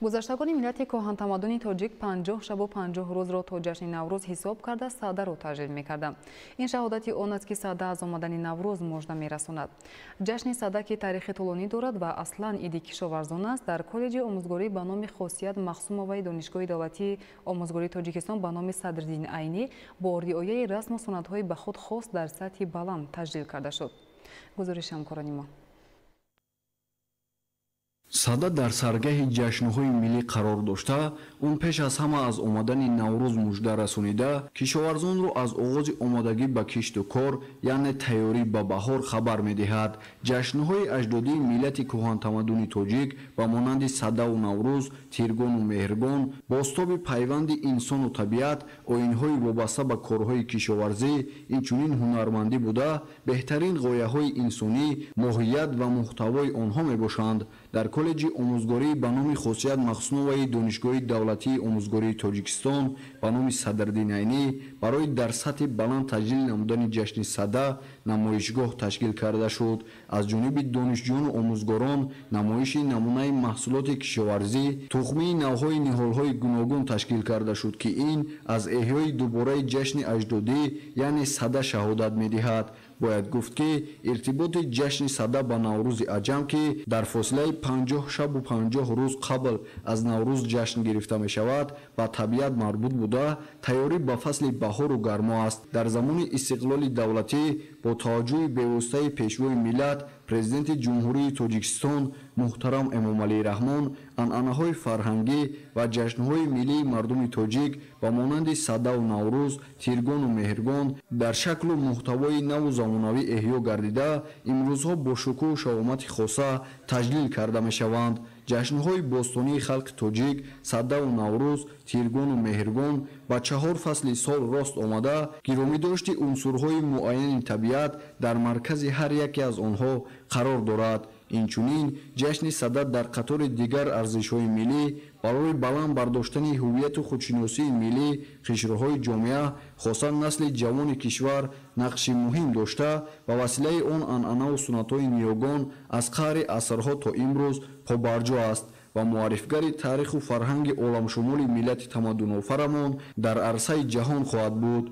Гузаштагони миллати кӯҳантамаддуни тоҷик 50 шабу 50 рӯзро то ҷашни Наврӯз ҳисоб карда садаро таҷлил мекарданд. Ин шаҳодати он аст, ки сада аз омадани Наврӯз мужда мерасонад. Ҷашни сада, ки таърихи тӯлонӣ дорад ва аслан иди кишоварзон аст, дар коллеҷи омӯзгорӣ ба номи Хосият Махсумоваи Донишгоҳи давлатии омӯзгории Тоҷикистон ба номи Садриддин Айнӣ бо риояи расму суннатҳои ба худ хос дар сатҳи баланд таҷлил карда шуд. Гузориши ҳамкорони мо. Сада дар саргаҳи ҷашнҳои миллӣ қарор дошта, он пеш аз ҳама аз омадани Наврӯз мужда расонида, кишоварзонро аз оғози омодагӣ ба кишту кор, яъне тайёрӣ ба баҳор хабар медиҳад. Ҷашнҳои аҷдодии миллати кӯҳантамаддуни тоҷик ба монанди садаву Наврӯз, Тиргону Меҳргон, бозтоби пайванди инсону табиат, оинҳои вобаста ба корҳои кишоварзӣ, инчунин ҳунармандӣ буда, беҳтарин ғояҳои инсонӣ, моҳият ва муҳтавои онҳо мебошанд. Дар коллеҷи омӯзгорӣ ба номи Хосият Махсумоваи Донишгоҳи давлатии омӯзгории Тоҷикистон ба номи Садриддин Айнӣ барои дар сатҳи баланд таҷлил намудани ҷашни сада намоишгоҳ ташкил карда шуд. Аз ҷониби донишҷӯёну омӯзгорон намоиши намунаи маҳсулоти кишоварзӣ, тухмии навъҳои ниҳолҳои гуногун ташкил карда шуд, ки ин аз эҳёи дубораи ҷашни аҷдодӣ, яъне сада шаҳодат медиҳад. Бояд гуфт, ки иртиботи ҷашни сада ба Наврӯзи аҷам, ки дар фосилаи 50 шабу 50 рӯз қабл аз Наврӯз ҷашн гирифта мешавад, ба табиат марбут буда, тайёрӣ ба фасли баҳору гармо аст. Дар замони истиқлоли давлатӣ бо таваҷҷӯҳи бевоситаи пешвои миллат, Президенти Ҷумҳурии Тоҷикистон Муҳтарам Эмомалӣ Раҳмон анъанаҳои фарҳангӣ ва ҷашнҳои миллии мардуми тоҷик ба монанди Садаву Наврӯз, Тиргону Меҳргон дар шаклу муҳтавои наву замонавӣ эҳё гардида, имрӯзҳо бо шукӯҳу шаҳомати хоса таҷлил карда мешаванд. Ҷашнҳои бостонии халқи тоҷик Садаву Наврӯз, Тиргону Меҳргон ба чаҳор фасли сол рост омада, гиромидошти унсурҳои муайяни табиат дар маркази ҳар яке аз онҳо қарор дорад. Инчунин ҷашни Сада дар қатори дигар арзишҳои миллӣ барои баланд бардоштани ҳувияту худшиносии миллӣ қишрҳои ҷомеа, хоса насли ҷавони кишвар нақши муҳим дошта, ба василаи он анъанаву суннатҳои ниёгон аз қаъри асрҳо то имрӯз побарҷо аст ва муаррифгари таъриху фарҳанги оламшумули миллати тамаддунофарамон дар арсаи ҷаҳон хоҳад буд.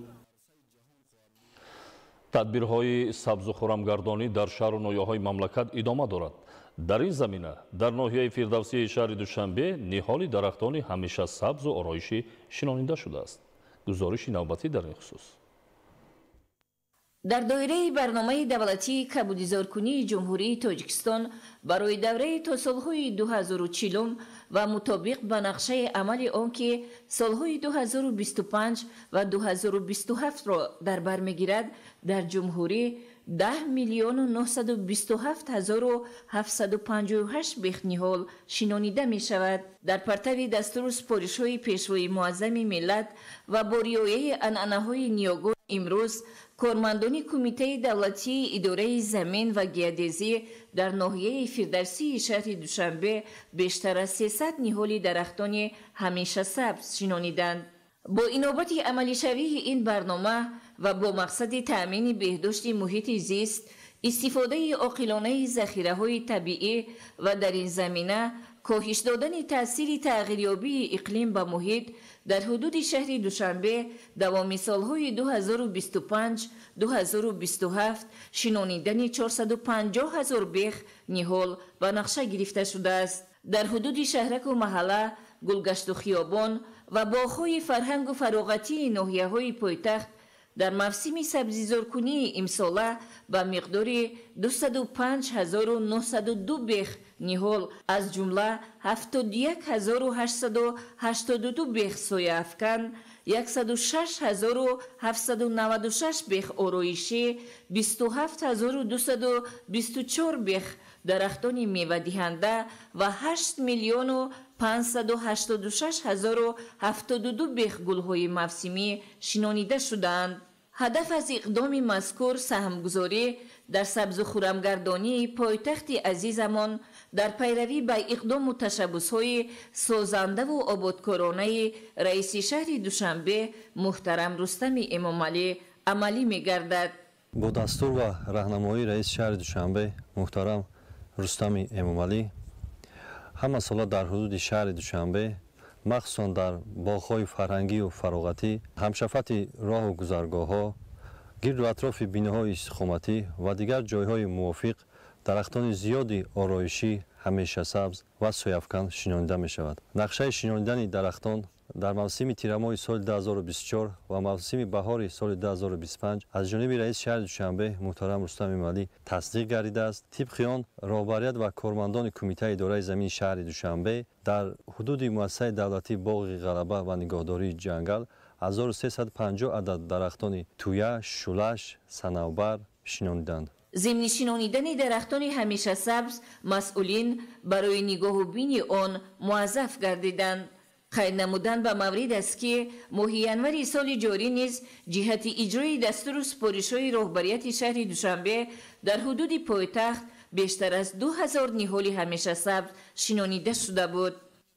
Тадбирҳои сабзу хурамгардонӣ дар шаҳру ноҳияҳои мамлакат идома дорад. Дар ин замина дар ноҳияи Фирдавсии шаҳри Душанбе ниҳоли дарахтони ҳамеша сабзу ороишӣ шинонида шудааст. Гузориши навбатӣ дар ин хусус. Дар доираи барномаи давлатии кабудизоркунии Ҷумҳурии Тоҷикистон барои давраи то солҳои 2040 ва мутобиқ ба нақшаи амали он, ки солҳои 2025 ва 2027-ро дар бар мегирад, дар ҷумҳурӣ 10 миллиону 927 ҳазору 758 бех ниҳол шинонида мешавад. Дар партави дастуру супоришҳои Пешвои Муаззами миллат ва бо риояи анъанаҳои ниёгон имрӯз кормандони Кумитаи давлатии идораи замин ва геодезӣ дар ноҳияи Фирдавсии шаҳри Душанбе бештар аз 300 ниҳоли дарахтони ҳамешасабз шинониданд. Бо инобати амалишавии ин барнома ва бо мақсади таъмини беҳдошти муҳити зист, истифодаи оқилонаи захираҳои табиӣ ва дар ин замина коҳиш додани таъсири тағйирёбии иқлим ба муҳит дар ҳудуди шаҳри Душанбе давоми солҳои 2025-2027 шинонидани 450 ҳазор бех ниҳол ба нақша гирифта шудааст. Дар ҳудуди шаҳраку маҳалла, гулгашту хиёбон ва боғҳои фарҳангу фароғатии ноҳияҳои пойтахт дар мавсими сабзизоркунии имсола ба миқдори 205 902 бех ниҳол, аз ҷумла 71 882 бех сояафкан, 106 796 бех ороишӣ, 27 224 бех дарахтони мевадиҳанда ва 8 миллиону 586 ҳазору 72 бех гулҳои мавсимӣ шинонида шудаанд. Ҳадаф аз иқдоми мазкур саҳмгузорӣ дар сабзу хурамгардонии пойтахти азизамон дар пайравӣ ба иқдому ташаббусҳои созандаву ободкоронаи раиси шаҳри Душанбе муҳтарам Рустами Эмомалӣ амалӣ мегардад. Бо дастур ва раҳнамоии раиси шаҳри Душанбе муҳтарам Рустами Эмомалӣ ҳама сола дар ҳудуди шаҳри Душанбе, махсусан дар боғҳои фарҳангию фароғатӣ, ҳамшафати роҳу гузаргоҳҳо, гирду атрофи биноҳои истиқоматӣ ва дигар ҷойҳои мувофиқ дарахтони зиёди ороишӣ, ҳамешасабз ва сояафкан шинонида мешавад. Нақшаи шинонидани дарахтон дар мавсими тирамоҳи соли 2024 ва мавсими баҳори соли 2025 аз ҷониби раиси шаҳри Душанбе муҳтарам Рустам Эмомалӣ тасдиқ гардидааст. Тибқи он роҳбарият ва кормандони Кумитаи идораи замини шаҳри Душанбе дар ҳудуди муассисаи давлатии Боғи Ғалаба ва нигаҳдории ҷангал 1350 адад дарахтони туя, шулаш, санавбар шинониданд. Зимни шинонидани дарахтони ҳамешасабз масъулин барои нигоҳубини он муаззаф гардиданд. Қайд намудан ба маврид аст, ки моҳи январи соли ҷорӣ низ ҷиҳати иҷрои дастуру супоришҳои роҳбарияти шаҳри Душанбе дар ҳудуди пойтахт бештар аз 2000 ниҳоли ҳамешасабз шинонида шуда буд.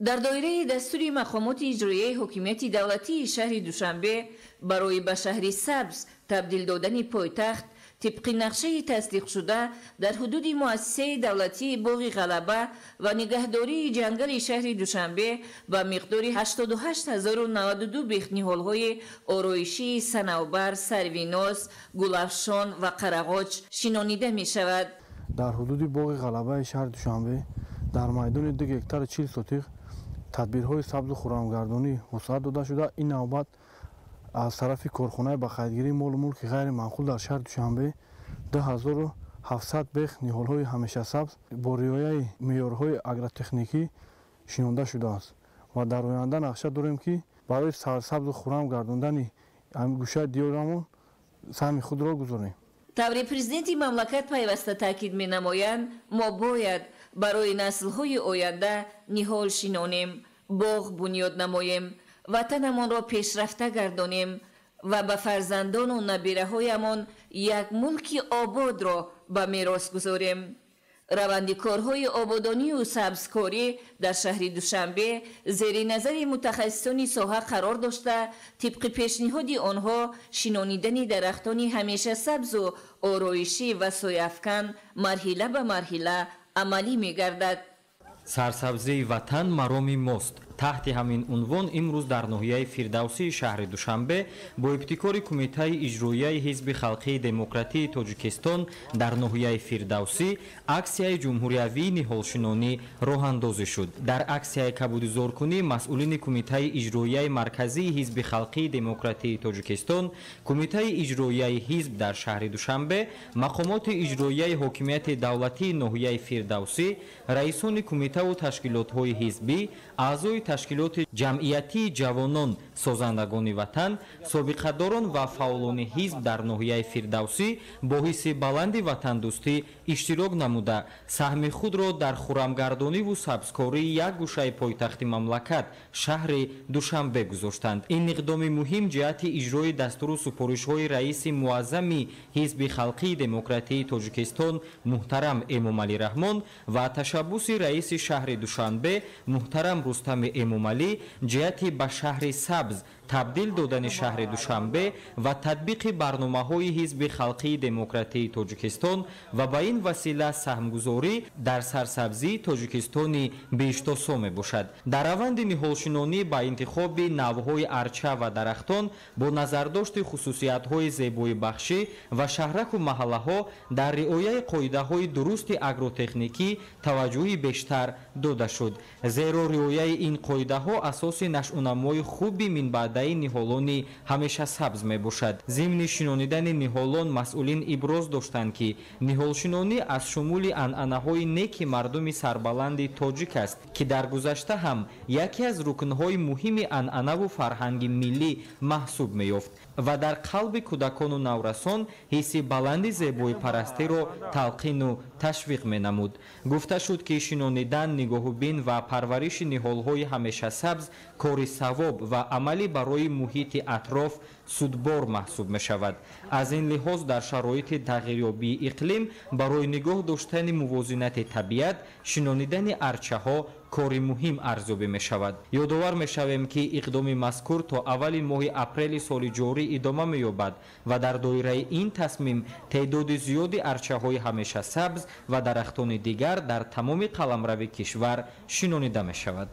Дар доираи дастури мақомоти иҷроияи ҳокимияти давлатии шаҳри Душанбе барои ба шаҳри сабз табдил додани пойтахт, тибқи нақшаи тасдиқшуда дар ҳудуди муассисаи давлатии Боғи Ғалаба ва нигаҳдории ҷангали шаҳри Душанбе ба миқдори 88 092 бех ниҳолҳои ороишии санавбар, сарвиноз, гулафшон ва қарағоч шинонида мешавад. Дар ҳудуди Боғи Ғалабаи шаҳри Душанбе дар майдони 2 гектару 40 сотих тадбирҳои сабзу хурамгардонӣ вусъат дода шуда, ин навбат аз тарафи корхонаи ба қайдгирии молу мулки ғайриманқул дар шаҳри Душанбе 2800 700 бех ниҳолҳои ҳамешасабз бо риояи меъёрҳои агротехникӣ шинонда шудааст ва дар оянда нақша дорем, ки барои сарсабзу хуррам гардондани гӯшаи диёрамон саҳми худро гузорем. Таври президенти мамлакат пайваста таъкид менамоянд, мо бояд барои наслҳои оянда ниҳол шинонем, боғ бунёд намоем, ватанамонро пешрафта гардонем ва ба фарзандону набираҳоямон як мулки ободро ба мерос гузорем. Раванди корҳои ободонию сабзкорӣ дар шаҳри Душанбе зери назари мутахассисони соҳа қарор дошта, тибқи пешниҳоди онҳо шинонидани дарахтони ҳамеша сабзу ороишӣ ва сояафкан марҳила ба марҳила амалӣ мегардад. Сарсабзии ватан мароми мост. Таҳти ҳамин унвон имрӯз дар ноҳияи Фирдавсии шаҳри Душанбе бо ибтикори Кумитаи иҷроияи Ҳизби халқии демократии Тоҷикистон дар ноҳияи Фирдавсӣ аксияи ҷумҳуриявии ниҳолшинонӣ роҳандозӣ шуд. Дар аксияи кабудизоркунӣ масъулини Кумитаи иҷроияи марказии Ҳизби халқии демократии Тоҷикистон, Кумитаи иҷроияи ҳизб дар шаҳри Душанбе, мақомоти иҷроияи ҳокимияти давлатии ноҳияи Фирдавсӣ, раисони кумитаву ташкилотҳои ҳизбӣ, аъзои ташкилоти ҷамъиятии ҷавонон созандагони ватан, собиқадорон ва фаъолони ҳизб дар ноҳияи Фирдавсӣ бо ҳисси баланди ватандӯстӣ иштирок намуда, саҳми худро дар хуррамгардониву сабзкории як гӯшаи пойтахти мамлакат, шаҳри Душанбе гузоштанд. Ин иқдоми муҳим ҷиҳати иҷрои дастуру супоришҳои раиси муаззами Ҳизби халқии демократии Тоҷикистон муҳтарам Эмомалӣ Раҳмон ва ташаббуси раиси шаҳри Душанбе муҳтарам Рустами Эмомалӣ ҷиҳати ба шаҳри сабз табдил додани шаҳри Душанбе ва татбиқи барномаҳои Ҳизби халқии демократии Тоҷикистон ва ба ин васила саҳмгузорӣ дар сарсабзии Тоҷикистони беиштосо мебошад. Дар раванди ниҳолшинонӣ ба интихоби навъҳои арча ва дарахтон бо назардошти хусусиятҳои зебоибахшӣ ва шаҳраку маҳаллаҳо дар риояи қоидаҳои дурусти агротехникӣ таваҷҷӯҳи бештар дода шуд, зеро риояи ин қоидаҳо асоси нашъунамои хуби минбаъдаи ниҳолони ҳамеша сабз мебошад. Зимни шинонидани ниҳолон масъулин иброз доштанд, ки ниҳолшинонӣ аз шумули анъанаҳои неки мардуми сарбаланди тоҷик аст, ки дар гузашта ҳам яке аз рукнҳои муҳими анъанаву фарҳанги миллӣ маҳсуб меёфт ва дар қалби кӯдакону наврасон ҳисси баланди зебоипарастиро талқину ташвиқ менамуд. Гуфта шуд, ки шинонидан, нигоҳубин ва парвариши ниҳолҳои ҳамешасабз кори савоб ва амалӣ барои муҳити атроф судбор маҳсуб мешавад. Аз ин лиҳоз дар шароити тағйирёбии иқлим барои нигоҳ доштани мувозинати табиат шинонидани арчаҳо кори муҳим арзёбӣ мешавад. Ёдовар мешавем, ки иқдоми мазкур то аввали моҳи апрели соли ҷорӣ идома меёбад ва дар доираи ин тасмим теъдоди зиёди арчаҳои ҳамешасабз ва дарахтони дигар дар тамоми қаламрави кишвар шинонида мешавад.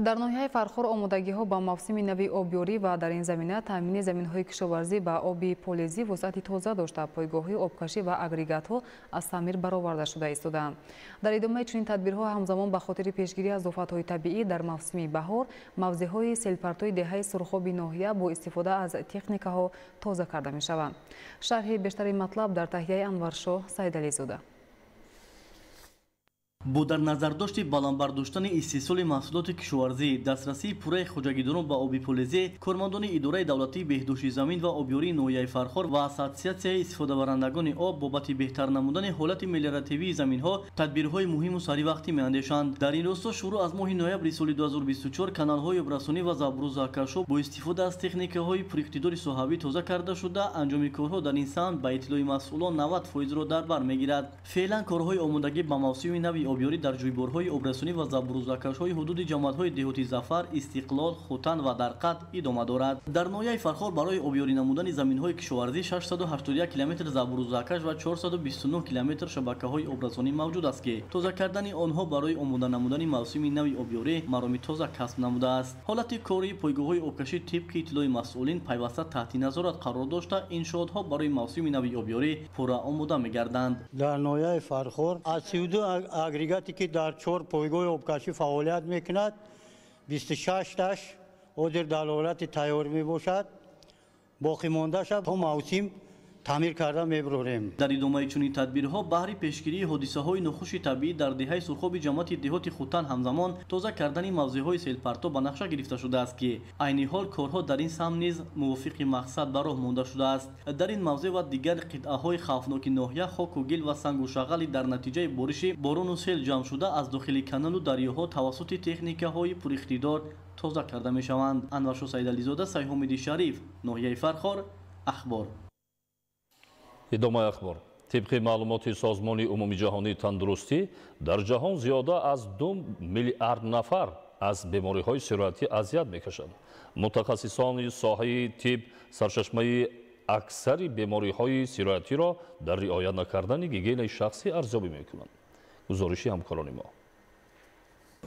Дар ноҳияи Фархор омодагиҳо ба мавсими нави обёрӣ ва дар ин замина таъмини заминҳои кишоварзӣ ба оби полезӣ вусъати тоза дошта, пойгоҳҳои обкашӣ ва агрегатҳо аз таъмир бароварда шуда истодаанд. Дар идомаи чунин тадбирҳо ҳамзамон ба хотири пешгирӣ аз офатҳои табиӣ дар мавсими баҳор мавзеъҳои селпартои деҳаи Сурхоби ноҳия бо истифода аз техникаҳо тоза карда мешаванд. Шарҳи бештари матлаб дар таҳияи Анваршоҳ Сайдализода. Бо дар назардошти баланд бардоштани истеҳсоли маҳсулоти кишоварзӣ, дастрасии пурраи хоҷагидорон ба оби полезӣ, кормандони идораи давлатии беҳдошти замин ва обёрии ноҳияи Фархор ва ассотсиатсияи истифодабарандагони об бобати беҳтар намудани ҳолати мелиоративии заминҳо тадбирҳои муҳиму саривақтӣ меандешанд. Дар ин росто шурӯъ аз моҳи ноябри соли 2024 каналҳои обрасонӣ ва забрӯзакашҳо бо истифода аз техникаҳои пуриқтидори соҳавӣ тоза карда шуда, анҷоми корҳо дар ин самт ба иттилои масъулон 90%-ро дар бар мегирад. Феълан корҳои омодагӣ ба мавсими нави обёрӣ дар ҷӯйборҳои обрасонӣ ва забрӯзакашҳои ҳудуди ҷамоатҳои деҳоти Зафар, Истиқлол, Хутан ва Дарқат идома дорад. Дар ноҳияи Фархор барои обёрӣ намудани заминҳои кишоварзӣ 681 километр забрӯзакаш ва 429 километр шабакаҳои обрасонӣ мавҷуд аст, ки тоза кардани онҳо барои омода намудани мавсими нави обёрӣ мароми тоза касб намудааст. Ҳолати кории пойгоҳҳои обкашӣ тибқи иттилои масъулин пайваста таҳти назорат қарор дошта, иншоотҳо барои мавсими нави обёрӣ пурра омода мегарданд. Дар ноҳияи Фархор аз 32 агрегате ки дар 4 пойгоҳи обкашӣ фаъолият мекунад, 26таш ҳозир дар ҳолати тайёр мебошад. Боқимондаша то мавсим таъмир карда мебарорем. Дар идомаи чунин тадбирҳо баҳри пешгирии ҳодисаҳои нохуши табиӣ дар деҳаи Сурхоби ҷамоати деҳоти Хутан ҳамзамон тоза кардани мавзеъҳои селпарто ба нақша гирифта шудааст, ки айни ҳол корҳо дар ин самт низ мувофиқи мақсад ба роҳ монда шудааст. Дар ин мавзеъ ва дигар қитъаҳои хавфноки ноҳия хоку гил ва сангу шағали дар натиҷаи бориши борону сел ҷамъ шуда аз дохили каналу дарёҳо тавассути техникаҳои пуриқтидор тоза карда мешаванд. Анваршо Саидализода, Сайҳумиди Шариф, ноҳияи Фархор, Ахбор. Идомаи ахбор. Тибқи маълумоти Созмони Умумиҷаҳонии тандурустӣ, дар ҷаҳон зиёда аз 2 миллиард нафар аз бемориҳои сироятӣ азият мекашанд. Мутахассисони соҳаи тиб сарчашмаи аксари бемориҳои сироятиро дар риоя накардани гигиенаи шахсӣ арзёбӣ мекунанд. Гузориши ҳамкорони мо.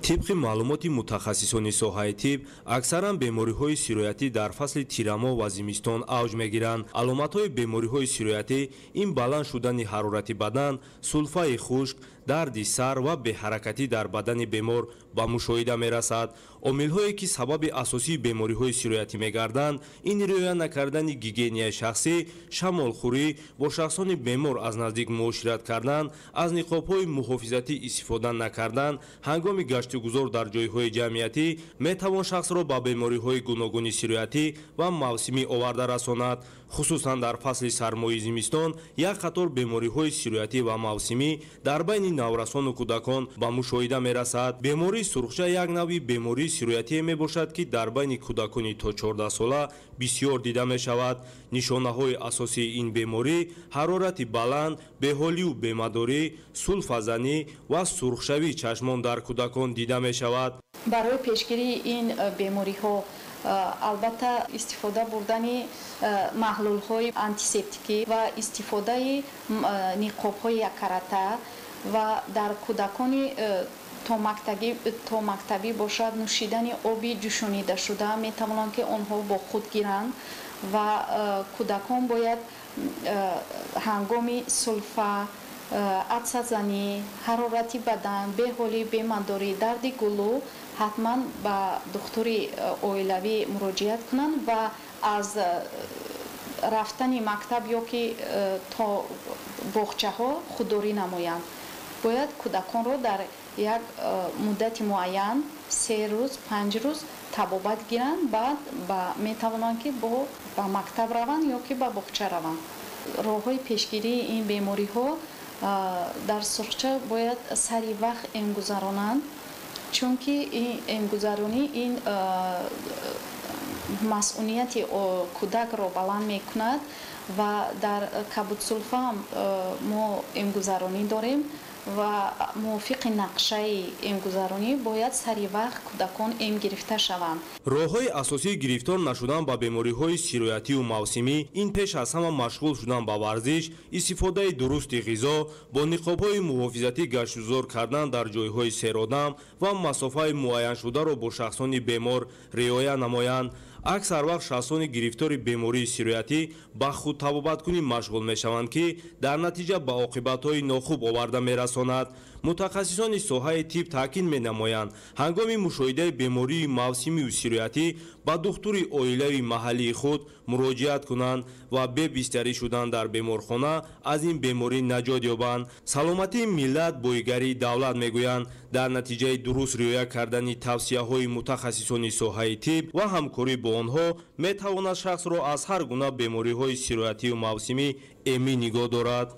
Тибқи маълумоти мутахассисони соҳаи тиб, аксаран бемориҳои сироятӣ дар фасли тирамоҳ ва зимистон авҷ мегиранд. Аломатҳои бемориҳои сироятӣ ин баланд шудани ҳарорати бадан, сулфаи хушк, дарди сар ва беҳаракатӣ дар бадани бемор ба мушоҳида мерасад. Омилҳое ки сабаби асосии бемориҳои сироятӣ мегарданд, ин риоя накардани гигиенаи шахсӣ, шамолхӯрӣ, бо шахсони бемор аз наздик муошират кардан, аз ниқобҳои муҳофизатӣ истифода накардан, ҳангоми гаштугузор дар ҷойҳои ҷамъиятӣ метавон шахсро ба бемориҳои гуногуни сироятӣ ва мавсимӣ оварда расонад. Хусусан дар фасли сармои зимистон як қатор бемориҳои сироятӣ ва мавсимӣ дар байни наврасону кӯдакон ба мушоҳида мерасад. Бемории сурхча як навъи бемории сироятие мебошад, ки дар байни кӯдакони то 14 сола бисёр дида мешавад. Нишонаҳои асосии ин беморӣ ҳарорати баланд, беҳолию бемадорӣ, сулфазанӣ ва сурхшавии чашмон дар кӯдакон дида мешавад. Барои пешгирии ин бемориҳо албатта истифода бурдани маҳлулҳои антисептикӣ ва истифодаи ниқобҳои яккарата ва дар кӯдакони томактабӣ бошад нӯшидани оби ҷӯшонидашуда метавонанд, ки онҳо бо худ гиранд ва кӯдакон бояд ҳангоми сулфа, атсазанӣ, ҳарорати бадан, беҳолӣ, бемадорӣ, дарди гулӯ ҳатман ба духтури оилавӣ муроҷиат кунанд ва аз рафтани мактаб ё ки то боғчаҳо худдорӣ намоянд. Бояд кӯдаконро дар як муддати муайян 3 рӯз, 5 рӯз табобат гиранд, баъд метавонанд, ки ба мактаб раванд ё ки ба боғча раванд. Роҳҳои пешгирии ин бемориҳо дар сурхча бояд сари вақт эмгузаронанд, чунки эмгузаронӣ ин масъунияти кӯдакро баланд мекунад ва дар кабудсулфа ҳам мо эмгузаронӣ дорем ва мувофиқи нақшаи эмгузаронӣ бояд сари вақт кӯдакон эм гирифта шаванд. Роҳҳои асосии гирифтор нашудан ба бемориҳои сироятию мавсимӣ ин пеш аз ҳама машғул шудан ба варзиш, истифодаи дурусти ғизо, бо ниқобҳои муҳофизатӣ гаштугузор кардан дар ҷойҳои серодам ва масофаи муайяншударо бо шахсони бемор риоя намоянд. Аксар вақт шахсони гирифтори бемории сироятӣ ба худтабобаткунӣ машғул мешаванд, ки дар натиҷа ба оқибатҳои нохуб оварда мерасонад. Мутахассисони соҳаи тиб таъкид менамоянд, ҳангоми мушоҳидаи бемории мавсимию сироятӣ ба духтури оилавии маҳаллии худ муроҷиат кунанд ва бе бистарӣ шудан дар беморхона аз ин беморӣ наҷот ёбанд. Саломатии миллат боигарии давлат мегӯянд. Дар натиҷаи дуруст риоя кардани тавсияҳои мутахассисони соҳаи тиб ва ҳамкорӣ бо онҳо метавонад шахсро аз ҳар гуна бемориҳои сироятию мавсимӣ эмин нигоҳ дорад.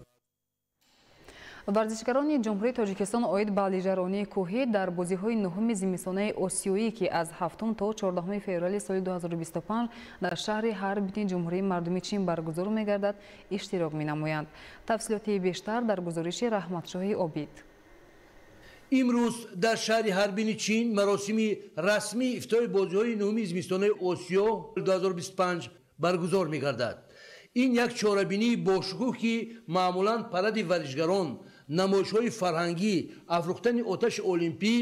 Варзишгарони Ҷумҳурии Тоҷикистон оид ба лижаронии кӯҳӣ дар бозиҳои нуҳуми зимистонаи Осиёӣ, ки аз 7 то 14 феврали соли 2025 дар шаҳри Ҳарбини Ҷумҳурии Мардумии Чин баргузор мегардад, иштирок менамоянд. Тафсилоти бештар дар гузориши Раҳматшоҳи Обид. Имрӯз дар шаҳри Ҳарбини Чин маросими расмии ифтитоҳи бозиҳои нуҳуми зимистонаи Осиё 2025 баргузор мегардад. Ин як чорабинии бошукӯҳ, ки маъмулан паради варзишгарон, намоишҳои фарҳангӣ, афрӯхтани оташи олимпӣ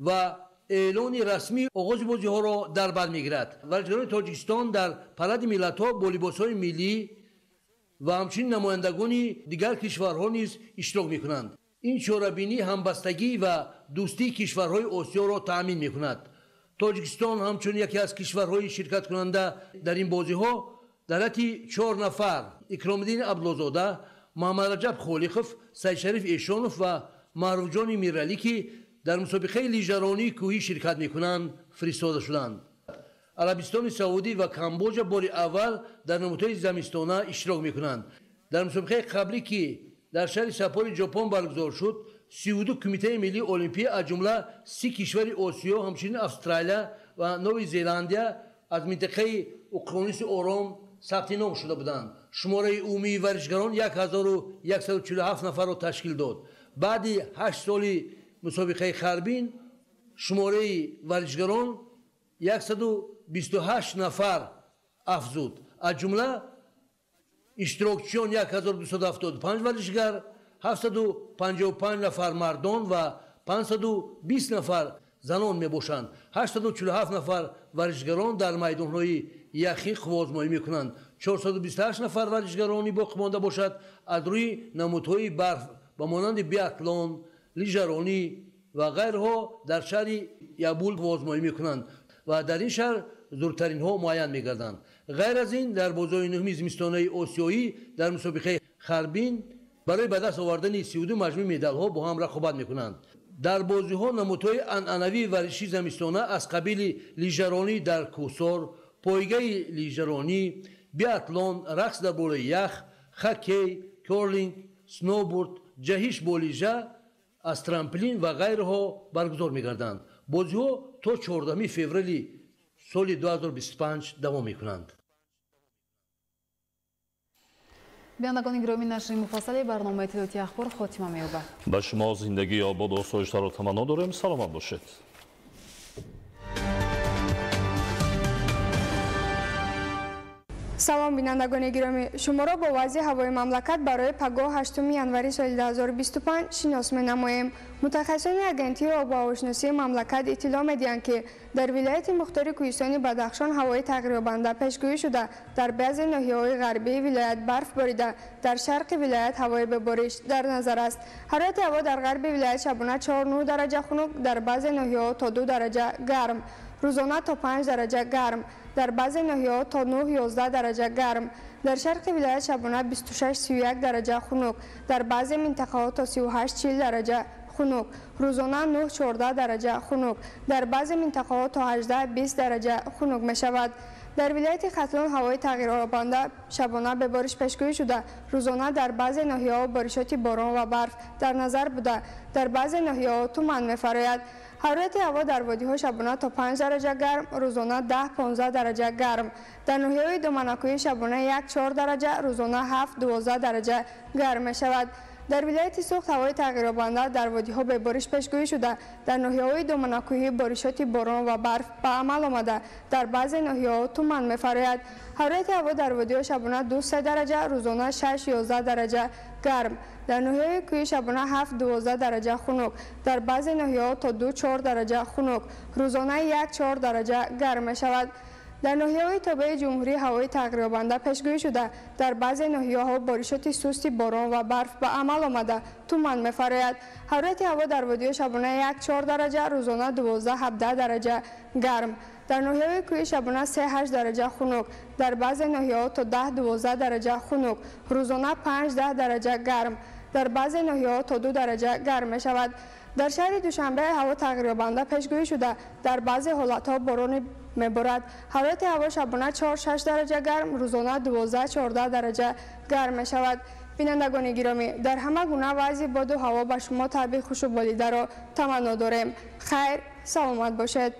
ва эълони расмии оғози бозиҳоро дар бар мегирад. Варзишгарони Тоҷикистон дар паради миллатҳо бо либосҳои миллӣ ва ҳамчунин намояндагони дигар кишварҳо низ иштирок мекунанд. Ин чорабинӣ ҳамбастагӣ ва дӯстии кишварҳои Осиёро таъмин мекунад. Тоҷикистон ҳамчун яке аз кишварҳои ширкаткунанда дар ин бозиҳо Дар ҳайати 4 нафар Икромиддин Абдуллозода, Муҳаммадраҷаб Холиқов, Сайдшариф Эшонов ва Маъруфҷони Миралӣ, ки дар мусобиқаи лижаронии кӯҳӣ ширкат мекунанд, фиристода шуданд. Арабистони Саудӣ ва Камбоҷа бори аввал дар намудҳои замистона иштирок мекунанд. Дар мусобиқаи қаблӣ, ки дар шаҳри Саппори Ҷопон баргузор шуд, 32 кумитаи миллии олимпӣ аз ҷумла 30 кишвари Осиё, ҳамчунин Австралия ва Нови Зеландия аз минтақаи уқёнуси Ором сабти ном шуда буданд. Шумораи умумии варзишгарон 1147 нафарро ташкил дод. Баъди 8 соли мусобиқаи Харбин шумораи варзишгарон 128 нафар афзуд. Аз ҷумла иштирокчиён 1275 варзишгар, 755 нафар мардон ва 520 нафар занон мебошанд. 847 нафар варзишгарон дар майдонҳои яхӣ қувваозмоӣ мекунанд. 428 нафар варзишгарони боқӣ монда бошад аз рӯи намудҳои барф ба монанди биатлон, лижаронӣ ва ғайрҳо дар шаҳри Ябул қувваозмоӣ мекунанд ва дар ин шаҳр зуртаринҳо муайян мегарданд. Ғайр аз ин, дар бозиҳои нуҳуми зимистонаи осиёӣ дар мусобиқаи Харбин барои ба даст овардани 32 маҷмӯи медалҳо бо ҳам рақобат мекунанд. Дар бозиҳо намудҳои анъанавии варзиши замистона аз қабили лижаронӣ дар кӯҳсор, пойгаи лижаронӣ, биатлон, рақс дар болои ях, хоккей, кёрлинг, сноуборд, ҷаҳиш бо лижа аз трамплин ва ғайрҳо баргузор мегарданд. Бозиҳо то 14 феврали соли 2025 давом мекунанд. Бинандагони гиромӣ, нашри муфассали барномаи иттилоотии ахбор хотима меёбад. Ба шумо зиндагии ободу осоиштаро таманно дорем. Саломат бошед. Салом, бинандагони гиромӣ. Шуморо бо вазъи ҳавои мамлакат барои пагоҳ 8 январи соли 2025 шинос менамоем. Мутахассисони агентии обуҳавошиносии мамлакат иттилоъ медиҳанд, ки дар вилояти мухтори кӯҳистони Бадахшон ҳавои тағйирёбанда пешгӯӣ шуда, дар баъзе ноҳияҳои ғарбии вилоят барф борида, дар шарқи вилоят ҳавои бебориш дар назар аст. Ҳарорати ҳаво дар ғарби вилоят шабона 4-9 дараҷа хунук, дар баъзе ноҳияҳо то 2 дараҷа гарм, рӯзона то 5 дараҷа гарм, дар баъзе ноҳияҳо то 9-11 дараҷа гарм. Дар шарқи вилоят шабона 26-31 дараҷа хунук, дар баъзе минтақаҳо то 38-40 дараҷа хунук, рӯзона 9-14 дараҷа хунук, дар баъзе минтақаҳо то 18-20 дараҷа хунук мешавад. Дар вилояти Хатлон ҳавои тағйирёбанда шабона бебориш пешгӯӣ шуда, рӯзона дар баъзе ноҳияҳо боришоти борон ва барф дар назар буда, дар баъзе ноҳияҳо туман мефарояд. Ҳарорати ҳаво дар водиҳо шабона то 5 дараҷа гарм, рӯзона 10-15 дараҷа гарм. Дар ноҳияҳои доманакӯҳӣ шабона 1-4 дараҷа, рӯзона 7-12 дараҷа гарм мешавад. Дар вилояти Суғд ҳавои тағйирёбанда дар водиҳо бебориш пешгӯӣ шуда, дар ноҳияҳои доманакӯҳӣ боришоти борон ва барф ба амал омада, дар баъзе ноҳияҳо туман мефарояд. Ҳарорати ҳаво дар водиҳо шабона 2-3 дараҷа, рӯзона 6-11 дараҷа гарм. Дар ноҳияҳои кӯҳӣ шабона 7-12 дараҷа хунук, дар баъзе ноҳияҳо то 2-4 дараҷа хунук, рӯзона 1-4 дараҷа гарм мешавад. Дар ноҳияҳои тобеи ҷумҳурӣ ҳавои тағйирёбанда пешгӯӣ шуда, дар баъзе ноҳияҳо боришоти сусти борон ва барф ба амал омада, туман мефарояд. Ҳарорати ҳаво дар водиҳо шабона 1-4 дараҷа, рӯзона 12-17 дараҷа гарм. Дар ноҳияҳои кӯҳӣ шабона 3-8 дараҷа хунук, дар баъзе ноҳияҳо то 10-12 дараҷа хунук, рӯзона 5-10 дараҷа гарм, дар баъзе ноҳияҳо то 2 дараҷа гарм мешавад. Дар шаҳри Душанбе ҳаво тағйирёбанда пешгӯӣ шуда, дар баъзе ҳолатҳо борони меборад. Ҳарорати ҳаво шабона 4-6 дараҷа гарм, рӯзона 12-14 дараҷа гарм мешавад. Бинандагони гиромӣ, дар ҳама гуна вазъи боду ҳаво ба шумо табъи хушу болидаро таманно дорем. Хайр, саломат бошед.